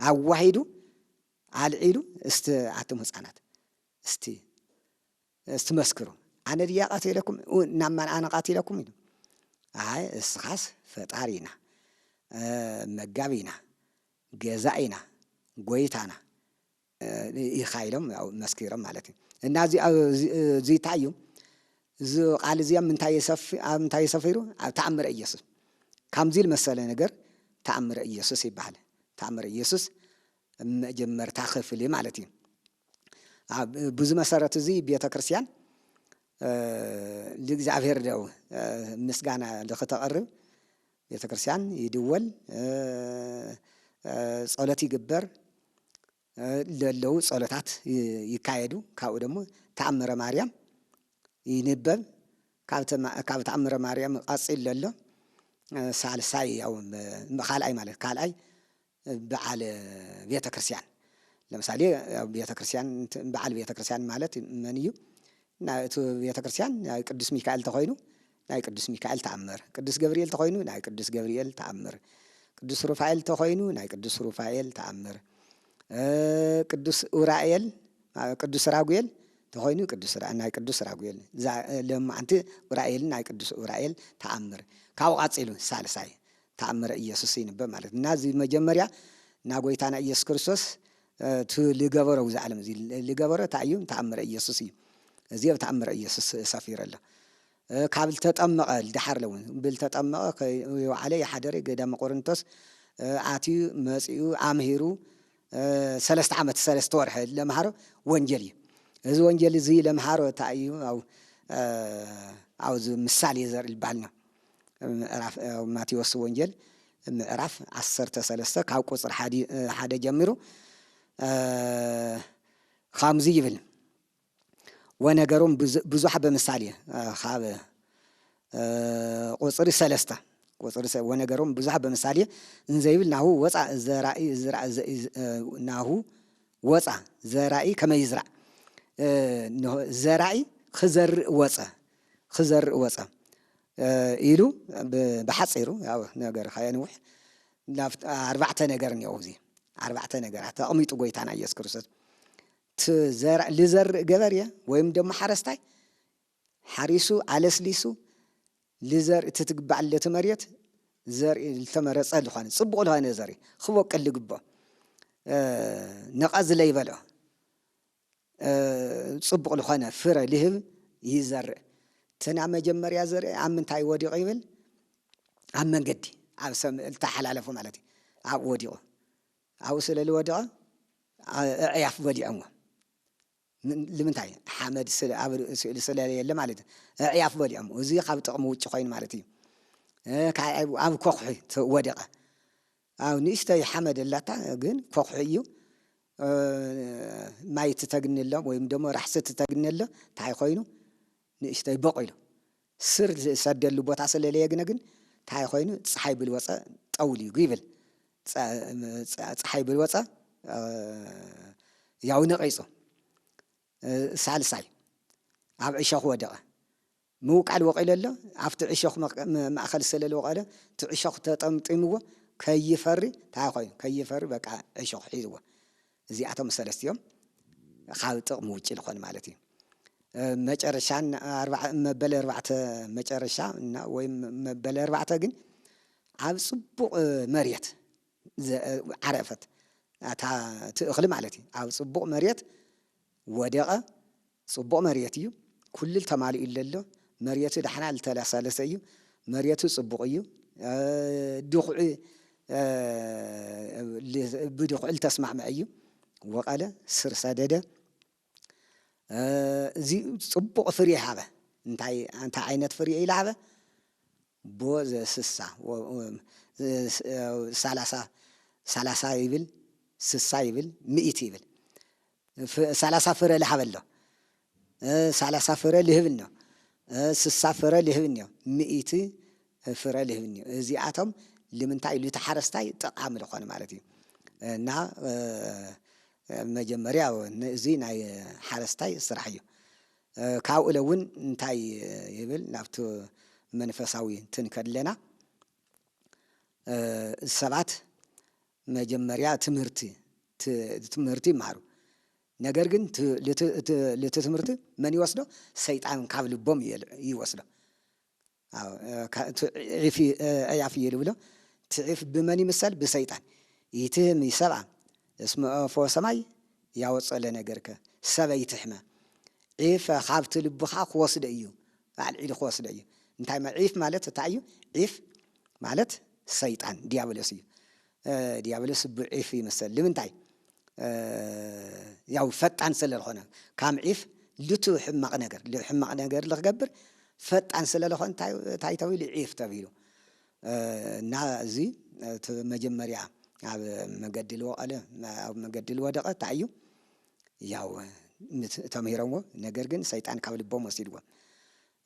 ኣዋሂዱ ኣልዒሉ እስቲ ኣቶም ህፃናት እስቲ እስቲ መስክሩ ኣነ ድያ ቀቲለኩም ናብ ማን ኣነ ቀቲለኩም ኢሉ ኣይ እስኻስ ፈጣሪና መጋቢና ገዛኢና ጎይታና ኢኻ ኢሎም መስኪሮም ማለት እዩ እና እዚ እንታይ እዩ እዚ ቃል እዚ ኣብ ምንታይ የሰፊሩ ኣብ ተኣምረ ኢየሱስ ከምዚ ዝመሰለ ነገር ተኣምረ ኢየሱስ ይበሃል ተኣምረ ኢየሱስ መጀመርታ ክፍሊ ማለት እዩ። ብዙ መሰረት እዚ ቤተ ክርስቲያን ልእግዚኣብሔር ደው ምስጋና ልክተቐርብ ቤተ ክርስቲያን ይድወል ጸሎት ይግበር ለለው ጸሎታት ይካየዱ። ካብኡ ደግሞ ተኣምረ ማርያም ይንበብ። ካብ ተኣምረ ማርያም ቀፂል ለሎ ሳልሳይ ያው ካልኣይ ማለት ካልኣይ በዓል ቤተክርስቲያን ለምሳሌ ቤተክርስቲያን በዓል ቤተክርስቲያን ማለት መን እዩ? እቲ ቤተክርስቲያን ናይ ቅዱስ ሚካኤል ተኮይኑ ናይ ቅዱስ ሚካኤል ተኣምር፣ ቅዱስ ገብርኤል ተኮይኑ ናይ ቅዱስ ገብርኤል ተኣምር፣ ቅዱስ ሩፋኤል ተኮይኑ ናይ ቅዱስ ሩፋኤል ተኣምር፣ ቅዱስ ኡራኤል ቅዱስ ራጉኤል ተኮይኑ ቅዱስ ናይ ቅዱስ ራጉኤል ለማዓንቲ ኡራኤልን ናይ ቅዱስ ኡራኤል ተኣምር ካብኡ ቀፂሉ ሳልሳይ ተኣምረ ኢየሱስ ይንበብ ማለት እና እዚ መጀመርያ እና ጎይታና ኢየሱስ ክርስቶስ እቲ ልገበሮ እዚ ዓለም እዚ ልገበሮ እንታይ እዩ? ተኣምረ ኢየሱስ እዩ። እዚ ኣብ ተኣምረ ኢየሱስ ሰፊሩ ኣሎ። ካብ ልተጠመቐ ልደሓር ለውን ብልተጠመቐ ከይወዓለ ይሓደረ ገዳመ ቆርንቶስ ኣትዩ መፂኡ ኣምሂሩ ሰለስተ ዓመት ሰለስተ ወርሒ ለምሃሮ ወንጀል እዩ። እዚ ወንጀል እዚ ለምሃሮ እንታይ እዩ? ኣብዚ ምሳሌ ዘርኢ ይበሃል ነው። ምዕራፍ ማቴዎስ ወንጌል ምዕራፍ ዓሰርተ ሰለስተ ካብ ቁፅሪ ሓደ ጀሚሩ ከምዚ ይብል ወነገሮም ብዙሕ ብምሳሌ ካብ ቁፅሪ ሰለስተ ቁፅሪ ወነገሮም ብዙሕ ብምሳሌ እንዘይብል ናሁ ወፃ ዘራኢ ናሁ ወፃ ዘራኢ ከመይ ይዝራእ ዘራኢ ክዘርእ ወፀ ክዘርእ ወፀ ኢሉ ብሓፂሩ ነገር ከየንውሕ ኣርባዕተ ነገር እኒኦ እዚ ኣርባዕተ ነገራት ተቕሚጡ ጎይታና ኢየሱስ ክርስቶስ ልዘርእ ገበርየ ወይም ደሞ ሓረስታይ ሓሪሱ ኣለስሊሱ ልዘርኢ ትትግባዕ ለቲ መሬት ዘርኢ ዝተመረፀ ዝኾነ ፅቡቕ ዝኾነ ዘርኢ ክበቅል ልግቦ ነቐዝ ለይበሎ ፅቡቕ ዝኾነ ፍረ ልህብ ይዘርእ። እቲ ናብ መጀመርያ ዘርኢ ኣብ ምንታይ ወዲቑ ይብል? ኣብ መንገዲ ኣብ ሰም ልተሓላለፉ ማለት እዩ። ኣብኡ ወዲቑ ኣብኡ ስለ ልወደቐ ኣዕያፍ በሊዖምዎ። ልምንታይ ሓመድ ኣብ ስእሊ ስለ የለ ማለት እዩ። ኣዕያፍ በሊዖም እዚ ካብ ጥቕሚ ውጭ ኮይኑ ማለት እዩ። ኣብ ኮኽሒ ወደቐ። ኣብ ንእሽተይ ሓመድ ኣላታ ግን ኮኽሒ እዩ። ማይ ትተግንሎ ወይም ደሞ ራሕሲ ትተግንሎ እንታይ ኮይኑ ንእሽተይ በቑ ኢሉ ስር ዝሰደሉ ቦታ ስለለየ ግነ ግን እንታይ ኮይኑ ፀሓይ ብልወፀ ጠውሊጉ ይብል። ፀሓይ ብልወፀ ያው ነቒፁ ሳልሳይ ኣብ ዕሾኽ ወደቐ። ምውቃል ወቒሉ ኣሎ ኣብቲ ዕሾኽ ማእኸል ስለ ዝወቐለ እቲ ዕሾኽ ተጠምጢምዎ ከይፈሪ እንታይ ኮይኑ ከይፈሪ በቃ ዕሾኽ ሒዝዎ። እዚኣቶም ሰለስቲኦም ካብ ጥቕሚ ውጭ ዝኾኑ ማለት እዩ። መጨረሻ መበለ ኣርባዕተ መጨረሻ ወይ መበለ ኣርባዕተ ግን ኣብ ፅቡቕ መሬት ዓረፈት እታ እቲ እኽሊ ማለት እዩ ኣብ ፅቡቕ መሬት ወደቐ። ፅቡቕ መሬት እዩ ኩሉ ተማሊኡ ለሎ መሬቱ ዳሕና ልተላሳለሰ እዩ። መሬቱ ፅቡቕ እዩ። ድኹዒ ብድኹዒ ልተስማዕመዐ እዩ። ወቐለ ስር ሰደደ። እዚ ጽቡቕ ፍርየ ሃበ። እንታይ እንታይ ዓይነት ፍርየ ኢለ ሃበ? ቦ ዘስሳ ወ- ወ- ዘስ- ሰላሳ ሰላሳ ይብል፣ ስሳ ይብል፣ ምእቲ ይብል። ፍ- ሰላሳ ፍረ ልሃበሎ፣ እ፣ ሰላሳ ፍረ ልህብን ነው፣ እ፣ ስሳ ፍረ ልህብን ነው፣ ምእቲ ፍረ ልህብን ነው። እዚኣቶም ልምንታይ ኢሉ እቲ ሓረስታይ ጠቓሚ ዝኾነ ማለት እዩ። እና እ፣ መጀመርያ እዚ ናይ ሓረስታይ ስራሕ እዩ። እ፣ ካብኡ ኢለ እውን እንታይ ይብል ናብቲ መንፈሳዊ ትንከድ ኣለና። እ፣ ሰባት መጀመርያ ትምህርቲ ት- ትምህርቲ ይመሃሩ። ነገር ግን ት- ልት- ት- ልቲ ትምህርቲ መን ይወስዶ? ሰይጣን ካብ ልቦም ይል- ይወስዶ። ኣዎ፣ እ፣ ካ- እቲ ዒፍ እ፣ ዕያፍ እዩ ልብሎ። እቲ ዒፍ ብመን ይምሰል? ብሰይጣን። ይትህም ይሰብኣ እስመ ኦፎ ሰማይ ያወፀ ለነገርከ ሰበይ ትሕመ ዒፍ ካብቲ ልብኻ ክወስዶ እዩ፣ ኣልዒሉ ክወስዶ እዩ። እንታይ ማ- ዒፍ ማለት እንታይ እዩ? ዒፍ ማለት ሰይጣን ዲያብሎስ እዩ። እ፣ ዲያብሎስ ብዒፍ ይመስል። ንምንታይ? እ፣ ያው ፈጣን ስለ ዝኾነ፣ ካም ዒፍ ልቱ ሕማቕ ነገር ል- ሕማቕ ነገር ልክገብር ፈጣን ስለ ዝኾነ እንታይ እንታይ ተባሂሉ? ዒፍ ተባሂሉ። እ፣ እና እዚ እቲ መጀመርያ ኣብ መገዲ ልወቀለ ኣብ መገዲ ልወደቐ እንታይ እዩ? ያው ምት- ተምሂሮምዎ፣ ነገር ግን ሰይጣን ካብ ልቦም ወሲድዎም።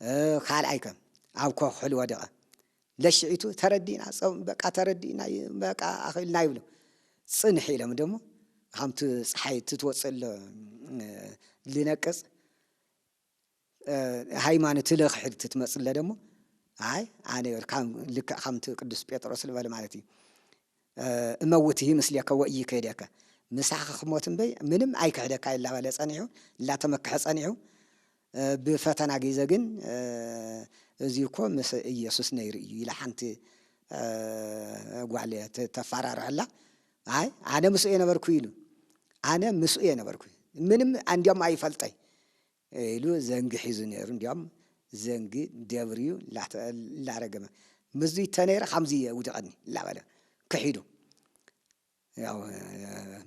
እ፣ ካልኣይ ከ ኣብ ኮኽሕል ወደቐ። ለሽዒቱ ተረዲእና ጸው- በቃ ተረዲእና ይ- በቃ ኣኽልና ይብሉ። ጽንሕ ኢሎም ደሞ ከምቲ ፀሓይ ትትወፅእ ኣሎ እ፣ ልነቅፅ እ፣ ሃይማኖት ልኽሕድ ትትመፅለ ደሞ ኣይ ኣነ ካብ ልክዕ ከምቲ ቅዱስ ጴጥሮስ ዝበለ ማለት እዩ። እ፣ እመውት ይህ ምስሌከ ወኢይክህደከ ምሳኻ ክሞት እምበይ ምንም ኣይክሕደካ ይላበለ ጸኒሑ ላተመክሐ ጸኒሑ እ፣ ብፈተና ግዜ ግን እ፣ እዚ እኮ ምስ ኢየሱስ ነይሩ እዩ ኢላ ሓንቲ እ፣ ጓል ተ- ተፋራርሐላ። ኣይ ኣነ ምስኡ የነበርኩ ኢሉ ኣነ ምስኡ የነበርኩ ምንም እንዲያም ኣይፈልጠይ ኢሉ ዘንጊ ሒዙ ነይሩ። እንዲያም ዘንጊ ደብርዩ ላተ- ላረገመ ምዚ ተነይረ ከምዚ የውድቐኒ ላበለ ክሒዱ ያው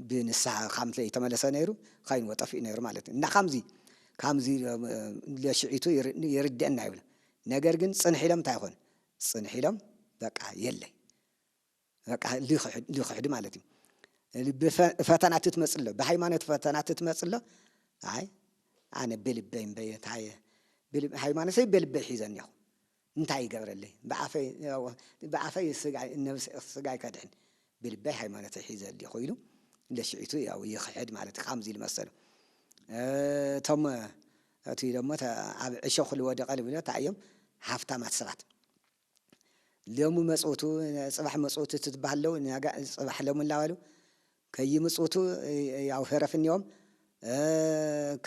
ብንስሓ ካብ ዘይተመለሰ ነይሩ ኸይንዎ ጠፊኡ ነይሩ ማለት እዩ። እና ከምዚ ከምዚ ለሽዒቱ ይርድአና ይብሉ። ነገር ግን ፅንሕ ኢሎም እንታይ ይኾኑ? ፅንሕ ኢሎም በቃ የለይ በቃ ልኽሕድ ማለት እዩ። ፈተና ትትመፅሎ ብሃይማኖት ፈተና ትትመፅሎ ኣይ ኣነ ብልበይ እምበይ እንታይ ሃይማኖተይ ብልበይ ሒዘ እኒኹ እንታይ ይገብረለይ ብዓፈይ ስጋይ ከድሕን ብልበይ ሃይማኖተይ ሒዘ እኒኹ ኢሉ ለሽዒቱ ያው ይኽሕድ ማለት እዩ። ከምዚ ኢሉ መሰሉ እቶም እቲ ደሞ ኣብ ዕሾኽ ልወደቐ ልብሎ እንታይ እዮም ሃፍታማት ሰባት ሎሚ መፅውቱ ፅባሕ መፅውቱ ትትበሃለው ፅባሕ ሎሚ እናበሉ ከይምፅውቱ ያው ህረፍ እኒኦም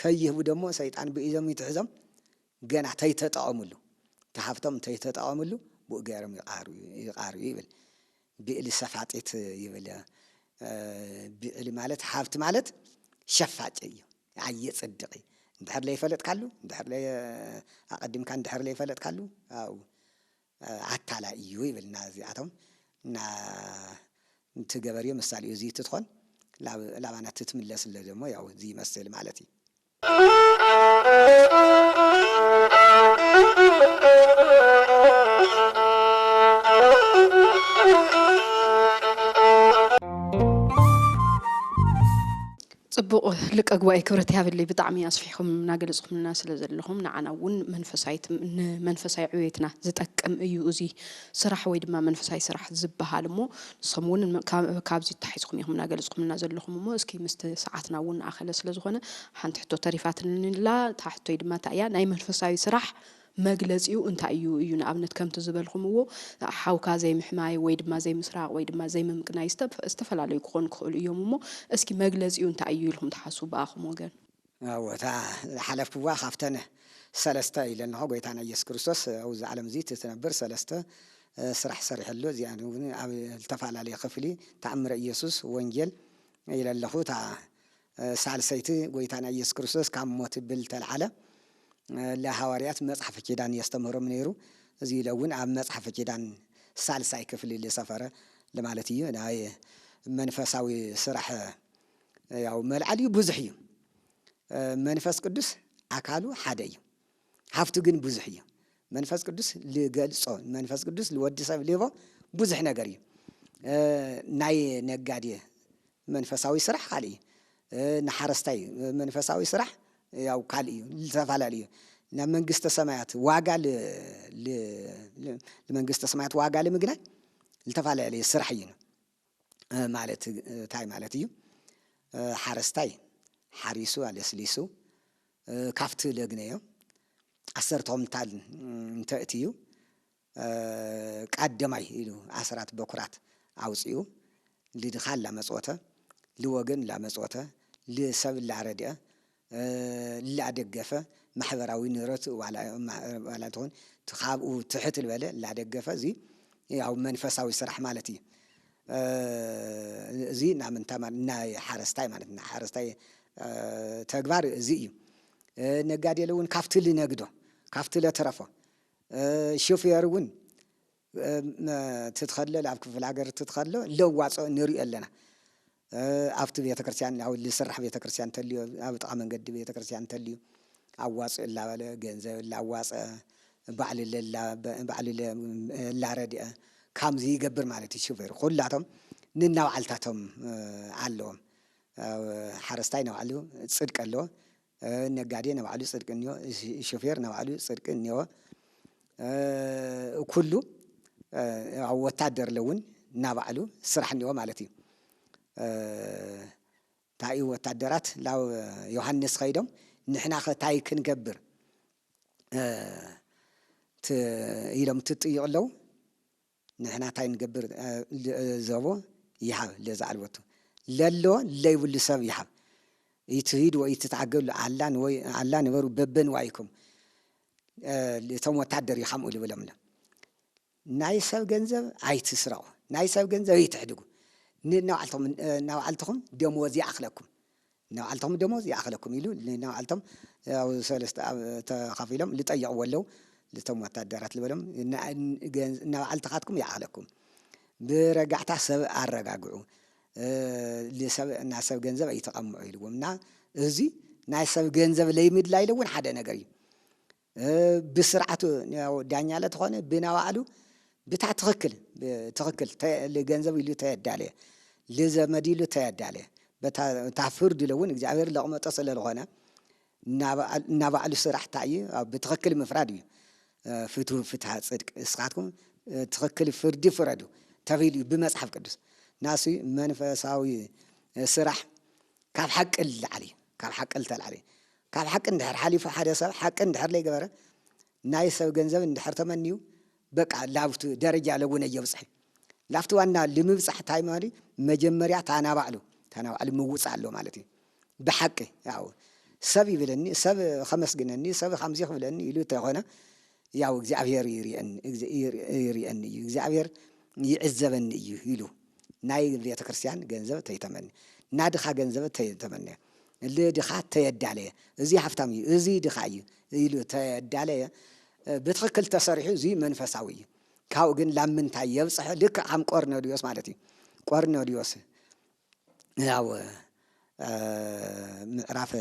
ከይህቡ ደሞ ሰይጣን ብኢዞም ይትሕዞም ገና ተይተጠቐምሉ ተሃፍቶም እንተይተጠቐምሉ ብኡ ገይሮም ይቃርዩ ይብል። ብዕሊ ሰፋጢት ይብል። ብዕሊ ማለት ሃብቲ ማለት ሸፋጭ እዩ። ኣየፅድቕ እዩ። እንድሕር ለይፈለጥካሉ እንድሕር ኣቐዲምካ እንድሕር ለይፈለጥካሉ ኣብኡ ኣታላ እዩ ይብልና እዚኣቶም እና እቲ ገበርዮ ምሳሌ እዚ ትትኾን ላባና ትትምለስለ ደሞ ያው እዚ ይመስል ማለት እዩ። ፅቡቕ ልቀ ጉባኤ ክብረት ያብለይ ብጣዕሚ ኣስፊሕኹም እናገለፅኹምልና ስለ ዘለኹም ንዓና እውን መንፈሳዊ ንመንፈሳዊ ዕብየትና ዝጠቅም እዩ እዚ ስራሕ ወይ ድማ መንፈሳዊ ስራሕ ዝበሃል እሞ ንስኹም እውን ካብዚ ተታሒዝኹም ኢኹም እናገለፅኹምልና ዘለኹም እሞ እስኪ ምስቲ ሰዓትና እውን ኣኸለ ስለ ዝኾነ ሓንቲ ሕቶ ተሪፋትንላ እታ ሕቶይ ድማ እንታይ እያ ናይ መንፈሳዊ ስራሕ መግለፂኡ እንታይ እዩ እዩ ንኣብነት ከምቲ ዝበልኹምዎ ሓውካ ዘይምሕማይ ወይ ድማ ዘይምስራቕ ወይ ድማ ዘይምምቅናይ ዝተፈላለዩ ክኾኑ ክኽእሉ እዮም እሞ እስኪ መግለፂኡ እንታይ እዩ ኢልኩም ትሓስቡ ብኣኹም ወገን ኣወታ ዝሓለፍክዋ ካብተን ሰለስተ ኢለ ኣለኹ ጎይታና ኢየሱስ ክርስቶስ ኣብዚ ዓለም እዚ ትነብር ሰለስተ ስራሕ ሰሪሐሉ እዚኣ እውን ኣብ ዝተፈላለየ ክፍሊ ተኣምረ ኢየሱስ ወንጌል ኢለ ኣለኹ እታ ሳልሰይቲ ጎይታና ኢየሱስ ክርስቶስ ካብ ሞት ብልተልዓለ ለሃዋርያት መጽሓፈ ኪዳን የስተምህሮም ነይሩ። እዚ ኢለ እውን ኣብ መጽሓፈ ኪዳን ሳልሳይ ክፍሊ ዝሰፈረ ለማለት እዩ። ናይ መንፈሳዊ ስራሕ ያው መልዓል እዩ ብዙሕ እዩ። መንፈስ ቅዱስ ኣካሉ ሓደ እዩ፣ ሃፍቱ ግን ብዙሕ እዩ። መንፈስ ቅዱስ ልገልጾ፣ መንፈስ ቅዱስ ልወዲ ሰብ ልህቦ ብዙሕ ነገር እዩ። ናይ ነጋዴ መንፈሳዊ ስራሕ ካልእ እዩ። ንሓረስታይ መንፈሳዊ ስራሕ ያው ካልእ እዩ፣ ዝተፈላለዩ እዩ። ናብ መንግስተ ሰማያት ዋጋ ል- ል- ል- ንመንግስተ ሰማያት ዋጋ ልምግናይ ዝተፈላለዩ ስራሕ እዩ። ማለት እንታይ ማለት እዩ? ሓረስታይ ሓሪሱ ኣለስሊሱ ካብቲ ለግነዮ ዓሰርተ ኩንታል እንተእትዩ፣ ቀደማይ ኢሉ ኣስራት በኩራት ኣውፅኡ ልድኻ ላመፅወተ፣ ልወገን ላመፅወተ፣ ልሰብ ላረድአ፣ ላደገፈ፣ ማሕበራዊ ንረት ዋላ እንተኾን ካብኡ ትሕት ልበለ ላደገፈ፣ እዚ ያው መንፈሳዊ ስራሕ ማለት እዩ። እዚ ናምንታ ናይ ሓረስታይ ማለት ናይ ሓረስታይ ተግባር እዚ እዩ። ነጋዴ እውን ካብቲ ልነግዶ፣ ካብቲ ለተረፎ፣ ሾፌር እውን ትትኸሎ ኣብ ክፍለ ሃገር ትትኸሎ ለዋፅኦ ንሪኦ ኣለና። ኣብቲ ቤተክርስትያን ኣብ ልስራሕ ቤተክርስትያን እንተልዩ፣ ኣብ ጥቓ መንገዲ ቤተክርስትያን እንተልዩ ኣዋፅኦ ላበለ ገንዘብ ላዋፀ፣ ባዕሉ ለላ- ባዕሉ ለ- ላረድአ፣ ካምዚ ይገብር ማለት እዩ። ሹፌር ኩላቶም ንናባዕልታቶም ኣለዎም። ሓረስታይ ናባዕሉ ፅድቂ ኣለዎ፣ ነጋዴ ናባዕሉ ፅድቂ እኒኦ፣ ሾፌር ናባዕሉ ፅድቂ እኒኦ። ኩሉ ኣብ ወታደር ለውን ናባዕሉ ስራሕ እኒኦ ማለት እዩ። እንታይ እዩ ወታደራት ናብ ዮሃንስ ኸይዶም ንሕና ኸ እንታይ ክንገብር ኢሎም ትጥይቕ ኣለዉ። ንሕና እንታይ ንገብር? ዘቦ ይሃብ ለዛ ኣልቦቱ፣ ለሎ ለይብሉ ሰብ ይሃብ። ይትሂድ ወይ ትትዓገሉ ኣላ ንበሩ በበንዋይኩም። እቶም ወታደር ይኸምኡ ልብሎም ኣሎ። ናይ ሰብ ገንዘብ ኣይትስረቑ፣ ናይ ሰብ ገንዘብ ኣይትሕድጉ። ንናባዕልትኹም ደሞዝ ይኣኽለኩም፣ ንናባዕልትኹም ደሞዝ ይኣኽለኩም ኢሉ ንናባዕልቶም ሰለስተ ተኻፊሎም ልጠየቕዎ ኣለዉ። ልቶም ወታደራት ልበሎም፣ ንናባዕልትኻትኩም ይኣኽለኩም፣ ብረጋዕታ ሰብ ኣረጋግዑ፣ ልሰብ- ናብ ሰብ ገንዘብ ኣይተቐምዑ ኢልዎም እና እዚ ናይ ሰብ ገንዘብ ለይምድላይ ኢለ እውን ሓደ ነገር እዩ። ብስርዓቱ ያው ዳኛ ለተኾነ ብናባዕሉ ብታ ትኽክል ትኽክል ገንዘብ ኢሉ ተየዳለየ፣ ልዘመድ ኢሉ ተየዳለየ፣ በታ ፍርድ ኢለ እውን እግዚኣብሔር ለቕመጦ ስለለኾነ እናባዕሉ ስራሕ እንታይ እዩ ብትኽክል ምፍራድ እዩ። ፍትሁ ፍትሃ ፅድቅ እስኻትኩም ትኽክል ፍርዲ ፍረዱ ተቢሉ እዩ ብመፅሓፍ ቅዱስ። ናሱ መንፈሳዊ ስራሕ ካብ ሓቂ ልዓል እዩ፣ ካብ ሓቂ ልተልዓል እዩ። ካብ ሓቂ እንድሕር ሓሊፉ ሓደ ሰብ ሓቂ እንድሕር ለይገበረ ናይ ሰብ ገንዘብ እንድሕር ተመንዩ በቃ ላብቱ ደረጃ ለውነ የብፅሕ። ላፍቲ ዋና ልምብፃሕ እንታይ ማለት መጀመርያ ታናባዕሉ ታናባዕሉ ምውፃእ ኣሎ ማለት እዩ። ብሓቂ ያው ሰብ ይብለኒ፣ ሰብ ከመስግነኒ፣ ሰብ ከምዚ ክብለኒ ኢሉ እንተኾነ ያው እግዚኣብሔር ይርእየኒ እዩ፣ እግዚኣብሔር ይዕዘበኒ እዩ ኢሉ ናይ ቤተ ክርስቲያን ገንዘብ ተይተመኒ፣ ናድኻ ገንዘብ ተይተመነ፣ ልድኻ ተየዳለየ፣ እዚ ሃፍታም እዩ፣ እዚ ድኻ እዩ ኢሉ ተየዳለየ፣ ብትኽክል ተሰሪሑ እዚ መንፈሳዊ እዩ። ካብኡ ግን ላብ ምንታይ የብፅሕ? ልክዕ ከም ቆርኔሌዎስ ማለት እዩ። ቆርኔሌዎስ ያው ምዕራፍ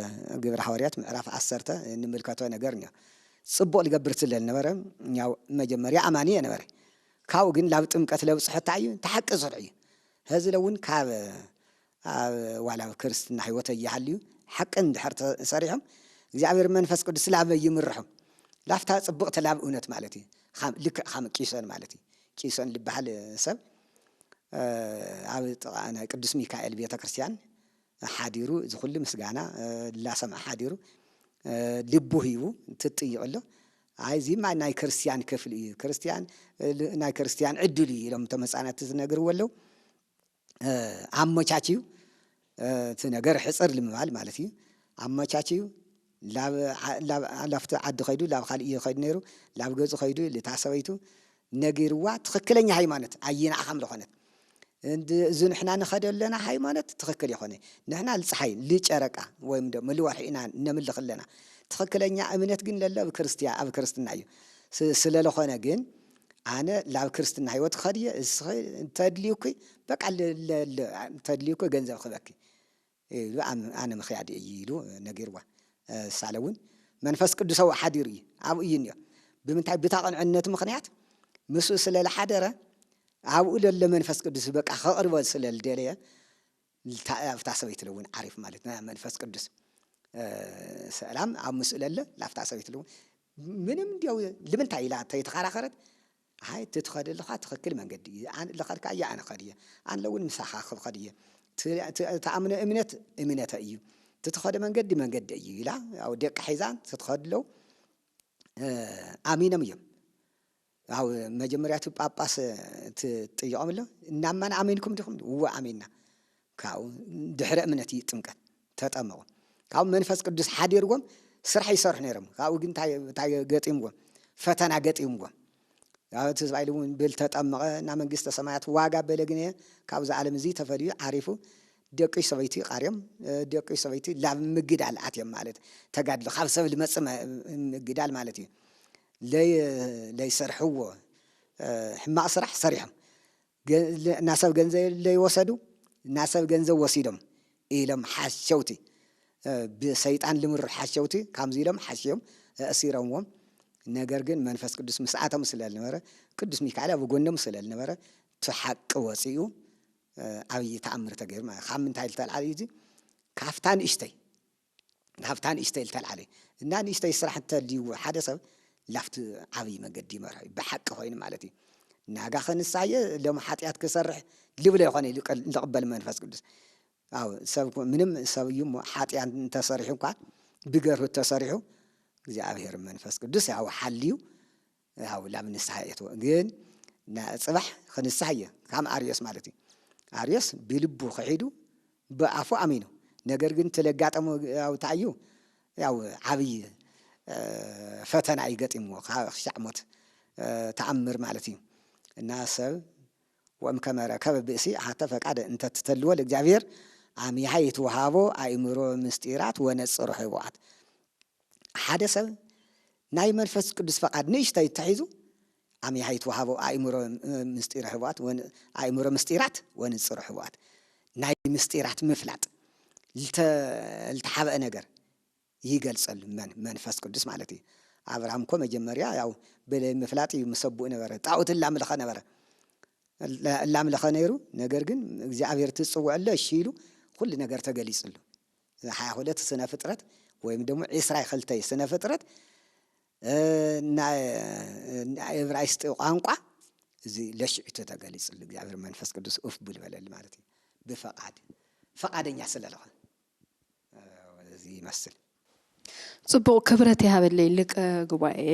ግብረ ሃዋርያት ምዕራፍ ዓሰርተ እንምልከቶ ነገር እኒኦ። ፅቡቕ ልገብር ስለ ልነበረ ያው መጀመርያ ኣማኒ እየ ነበረ። ካብኡ ግን ላብ ጥምቀት ለብፅሖ እንታይ እዩ? ተሓቂ ስርሑ እዩ። ህዚ ለውን ካብ ኣብ ዋላ ኣብ ክርስትና ህይወት እያሃልዩ ሓቂ እንድሕር ተሰሪሖም እግዚኣብሔር መንፈስ ቅዱስ ላበ ይምርሖም። ላፍታ ፅብቕቲ ላብ እውነት ማለት እዩ። ልክዕ ከም ቂሶን ማለት እዩ። ቂሶን ልበሃል ሰብ ኣብ ጥቓ ናይ ቅዱስ ሚካኤል ቤተ ክርስቲያን ሓዲሩ እዚ ኩሉ ምስጋና ላሰምዐ ሓዲሩ ልቡ ሂቡ ትጥይቕ ኣሎ። ኣይ እዚማ ናይ ክርስቲያን ክፍሊ እዩ፣ ክርስቲያን ናይ ክርስቲያን ዕድል እዩ ኢሎም ተመፃናቲ ዝነግርዎ ኣለዉ። ኣመቻችዩ እቲ ነገር ሕፅር ልምባል ማለት እዩ። ኣመቻችዩ ላፍቲ ዓዲ ኸይዱ ላብ ካልእ እዩ ኸይዱ ነይሩ። ላብ ገፁ ኸይዱ ልታ ሰበይቱ ነጊርዋ ትኽክለኛ ሃይማኖት ኣየናኣ ከም ዝኾነት እዚ ንሕና ንኸደ ኣለና ሃይማኖት ትኽክል ይኾነ። ንሕና ልፀሓይ ልጨረቃ ወይም ደሞ ልወርሒ ኢና ነምልኽ ኣለና። ትኽክለኛ እምነት ግን ለለ ኣብ ክርስትያ ኣብ ክርስትና እዩ። ስለለኾነ ግን ኣነ ላብ ክርስትና ህይወት ክኸድየ እስኺ እንተድልዩኪ በቃ ተድልዩኪ ገንዘብ ክበኪ ኢሉ ኣነ ምኽያድ እየ ኢሉ ነጊርዋ። እ፣ ሳለ እውን መንፈስ ቅዱስ ኣብኡ ሓዲሩ እዩ፣ ኣብኡ እዩ እኒኦ። ብምንታይ? ብታ ቅንዕነት ምኽንያት ምስኡ ስለ ዝሓደረ ኣብኡ ለሎ መንፈስ ቅዱስ በቃ ከቕርቦ ስለ ዝደለየ ልታ-፣ ኣብታ ሰበይቲ እውን ዓሪፍ ማለት ነው። መንፈስ ቅዱስ፣ እ፣ ሰላም ኣብ ምስኡ ለሎ ላፍታ ሰበይቲ እውን ምንም እንዲያው ልምንታይ ኢላ ተይተኸራኸረት፣ ኣይ፣ እቲ ትኸደሉ ኸዓ ትኽክል መንገዲ እዩ። ኣነ ለኸድካ እየ፣ ኣነ ኸድየ። ኣነ እውን ምሳኻ ክኸድ እየ። ት-፣ ት-፣ ትኣምኖ እምነት እምነተ እዩ። እቲ ትኸዶ መንገዲ መንገዲ እዩ ኢላ፣ ያው ደቂ ሒዛ ትኸድለው፣ እ፣ ኣሚኖም እዮም። ያው መጀመርያ እቲ ጳጳስ ትጥይቖም ኣሎ፣ እናማን ኣሚንኩም ዲኹም? እወ ኣሚንና። ካብኡ ድሕሪ እምነት እዩ ጥምቀት፣ ተጠመቑ። ካብኡ መንፈስ ቅዱስ ሓዲርዎም ስራሕ ይሰርሑ ነይሮም። ካብኡ ግን እንታይ፣ እንታይ ገጢምዎም? ፈተና ገጢምዎም። ያው እቲ ሰብኣይ እውን ብል ተጠመቐ፣ እና መንግስተ ሰማያት ዋጋ በለ ግን ካብዚ ዓለም እዚ ተፈልዩ ዓሪፉ ደቂ ሰበይቲ ቃርዮም፣ እ፣ ደቂ ሰበይቲ ላብ ምግዳል ኣትዮም ማለት ተጋድሎ፣ ካብ ሰብ ልመጽእ መ-፣ ምግዳል ማለት እዩ። ለይ-፣ ለይሰርሕዎ፣ እ፣ ሕማቕ ስራሕ ሰሪሖም። ገ-፣ ለ-፣ እና ሰብ ገንዘብ ለይወሰዱ፣ እና ሰብ ገንዘብ ወሲዶም ኢሎም ሓሸውቲ፣ እ፣ ብሰይጣን ልምሩ ሓሸውቲ፣ ከምዚ ኢሎም ሓሽዮም፣ እ፣ እሲሮምዎም። ነገር ግን መንፈስ ቅዱስ ምስኣቶም ስለ ዝነበረ፣ ቅዱስ ሚካኤል ኣብ ጎኖም ስለ ዝነበረ፣ እቲ ሓቂ ወፂኡ፣ እ፣ ዓብዪ ተኣምር ተገይሩ ማለት። ካብ ምንታይ ዝተልዓለ እዩ እዚ? ካብታ ንእሽተይ፣ ካብታ ንእሽተይ ዝተልዓለ። እና ንእሽተይ ስራሕ እንተልይዎ ሓደ ሰብ ላፍቲ ዓብዪ መገዲ ይመርሖ እዩ፣ ብሓቂ ኮይኑ ማለት እዩ። ናጋ ክንሳየ ሎም ሓጢኣት ክሰርሕ ልብሎ ይኾነ ኢሉ ቀል-፣ ልቕበል መንፈስ ቅዱስ። ኣው፣ ሰብ እኮ ምንም ሰብ እዩ እሞ ሓጢኣት እንተሰሪሑ እንኳ ብገርሁ ተሰሪሑ እግዚኣብሔር መንፈስ ቅዱስ ያው ሓልዩ ያው ላብ ንስሓ የእትዎ። ግን ና-፣ ጽባሕ ክንስሓ እየ፣ ከም ኣርዮስ ማለት እዩ። ኣርዮስ ብልቡ ክሒዱ ብኣፉ ኣሚኑ። ነገር ግን እቲ ለጋጠሞ ያው እንታይ እዩ? ያው ዓብዪ፣ እ፣ ፈተና እዩ ገጢምዎ፣ ካብ ክሻዕ ሞት፣ እ፣ ተኣምር ማለት እዩ። እና ሰብ ወእምከመ ረከበ ብእሲ ኣሐተ ፈቃደ እንተ ትተልዎ ለእግዚኣብሔር ኣሚሃ ይትወሃቦ ኣእምሮ ምስጢራት ወነጽሮ ህቡኣት። ሓደ ሰብ ናይ መንፈስ ቅዱስ ፈቃድ ንእሽተይ ተሒዙ ኣሚሃ ይትወሃቦ ኣእምሮ ምስጢረ ህቡኣት ወን-፣ ኣእምሮ ምስጢራት ወንጽሮ ህቡኣት። ናይ ምስጢራት ምፍላጥ ልተ-፣ ልተሓብአ ነገር ይገልጸሉ መን-፣ መንፈስ ቅዱስ ማለት እዩ። ኣብርሃም እኮ መጀመርያ ያው ብለይ ምፍላጥ እዩ ምስ ኣቦኡ ነበረ፣ ጣኦት እላምልኸ ነበረ። እላ-፣ እላምልኸ ነይሩ፣ ነገር ግን እግዚኣብሔር ትጽውዕ ኣሎ፣ እሺ ኢሉ ኩሉ ነገር ተገሊጽሉ። ሓያ ሁለት ስነ ፍጥረት ወይም ደግሞ ዕስራ ክልተ ስነ ፍጥረት፣ እ፣ ናይ፣ ናይ እብራይስጢ ቋንቋ እዚ ለሽዑ ተገሊጽሉ። እግዚኣብሔር መንፈስ ቅዱስ ኡፍ ብል በለል ማለት እዩ። ብፈቃድ፣ ፈቃደኛ ስለ ዝኾነ። እዚ ይመስል። ጽቡቕ፣ ክብረት ይሃበለይ ሊቀ ጉባኤ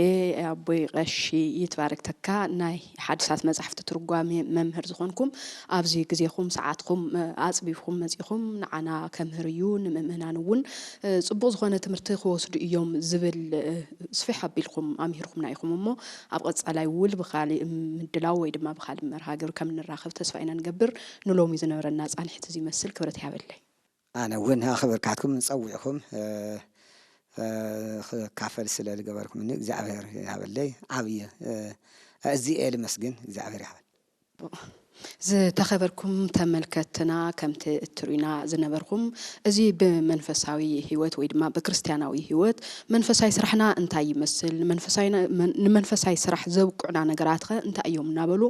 ኣቦይ ቀሺ ይትባረክ ተካ፣ ናይ ሓዲሳት መጻሕፍቲ ትርጓሜ መምህር ዝኾንኩም፣ ኣብዚ ግዜኹም ሰዓትኩም፣ እ፣ ኣጽቢብኩም መጺኹም ንዓና ከምህር እዩ፣ ንምእመናን እውን፣ እ፣ ጽቡቕ ዝኾነ ትምህርቲ ክወስዱ እዮም ዝብል፣ እ፣ ስፍሕ ኣቢልኩም ኣምሂርኩምና ኢኹም እሞ፣ ኣብ ቀጻላይ ውል ብኻሊእ ምድላው ወይ ድማ ብኻሊእ መርሃ ግብሪ ከም ንራኸብ ተስፋ ኢና ንገብር። ንሎሚ ዝነበረና ጻንሒት እዚ ይመስል። ክብረት ይሃበለይ። ኣነ እውን ኣኽብርካትኩም ጸዊዕኩም፣ እ፣ እ፣ ክካፈል ስለ ዝገበርኩምኒ እግዚኣብሔር ይሃበለይ። ዓብዪ፣ እ፣ እዚ እየ ልመስግን። እግዚኣብሔር ይሃበል። ዝተኸበርኩም ተመልከትና፣ ከምቲ እትርእዩና ዝነበርኩም፣ እዚ ብመንፈሳዊ ህይወት ወይ ድማ ብክርስቲያናዊ ህይወት መንፈሳዊ ስራሕና እንታይ ይመስል፣ ንመንፈሳዊ ነ-፣ መን-፣ ንመንፈሳዊ ስራሕ ዘብቁዕና ነገራት ኸ እንታይ እዮም እናበሉ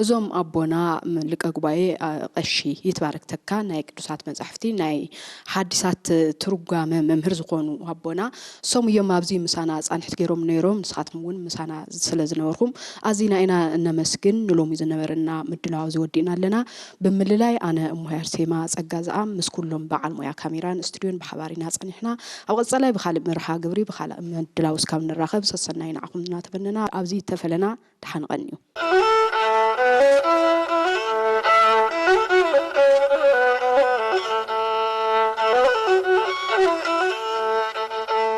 እዞም ኣቦና ም-፣ ሊቀ ጉባኤ፣ አ፣ ቀሺ ይትባረክ ተካ ናይ ቅዱሳት መጻሕፍቲ ናይ ሓዲሳት ትርጓመ መምህር ዝኾኑ ኣቦና፣ እሶም እዮም ኣብዚ ምሳና ጻንሒት ገይሮም ነይሮም። ንስኻትኩም እውን ምሳና ስለ ዝነበርኩም ኣዚና ኢና እነመስግን። ንሎሚ ዝነበረና ምድላው ኣብዚ ወዲእና ኣለና። ብምልላይ ኣነ እሞይ ኣርሴማ ጸጋ ዝኣም ምስ ኩሎም በዓል ሞያ ካሜራን ስቱድዮን ብሓባር ኢና ጸኒሕና። ኣብ ቀጻላይ ብኻልእ መርሃ ግብሪ ብኻልእ ምድላው እስካብ ንራኸብ ሰሰናይ ንዓኹም እናተመነና ኣብዚ እተፈለና ደሓን ቀንዩ።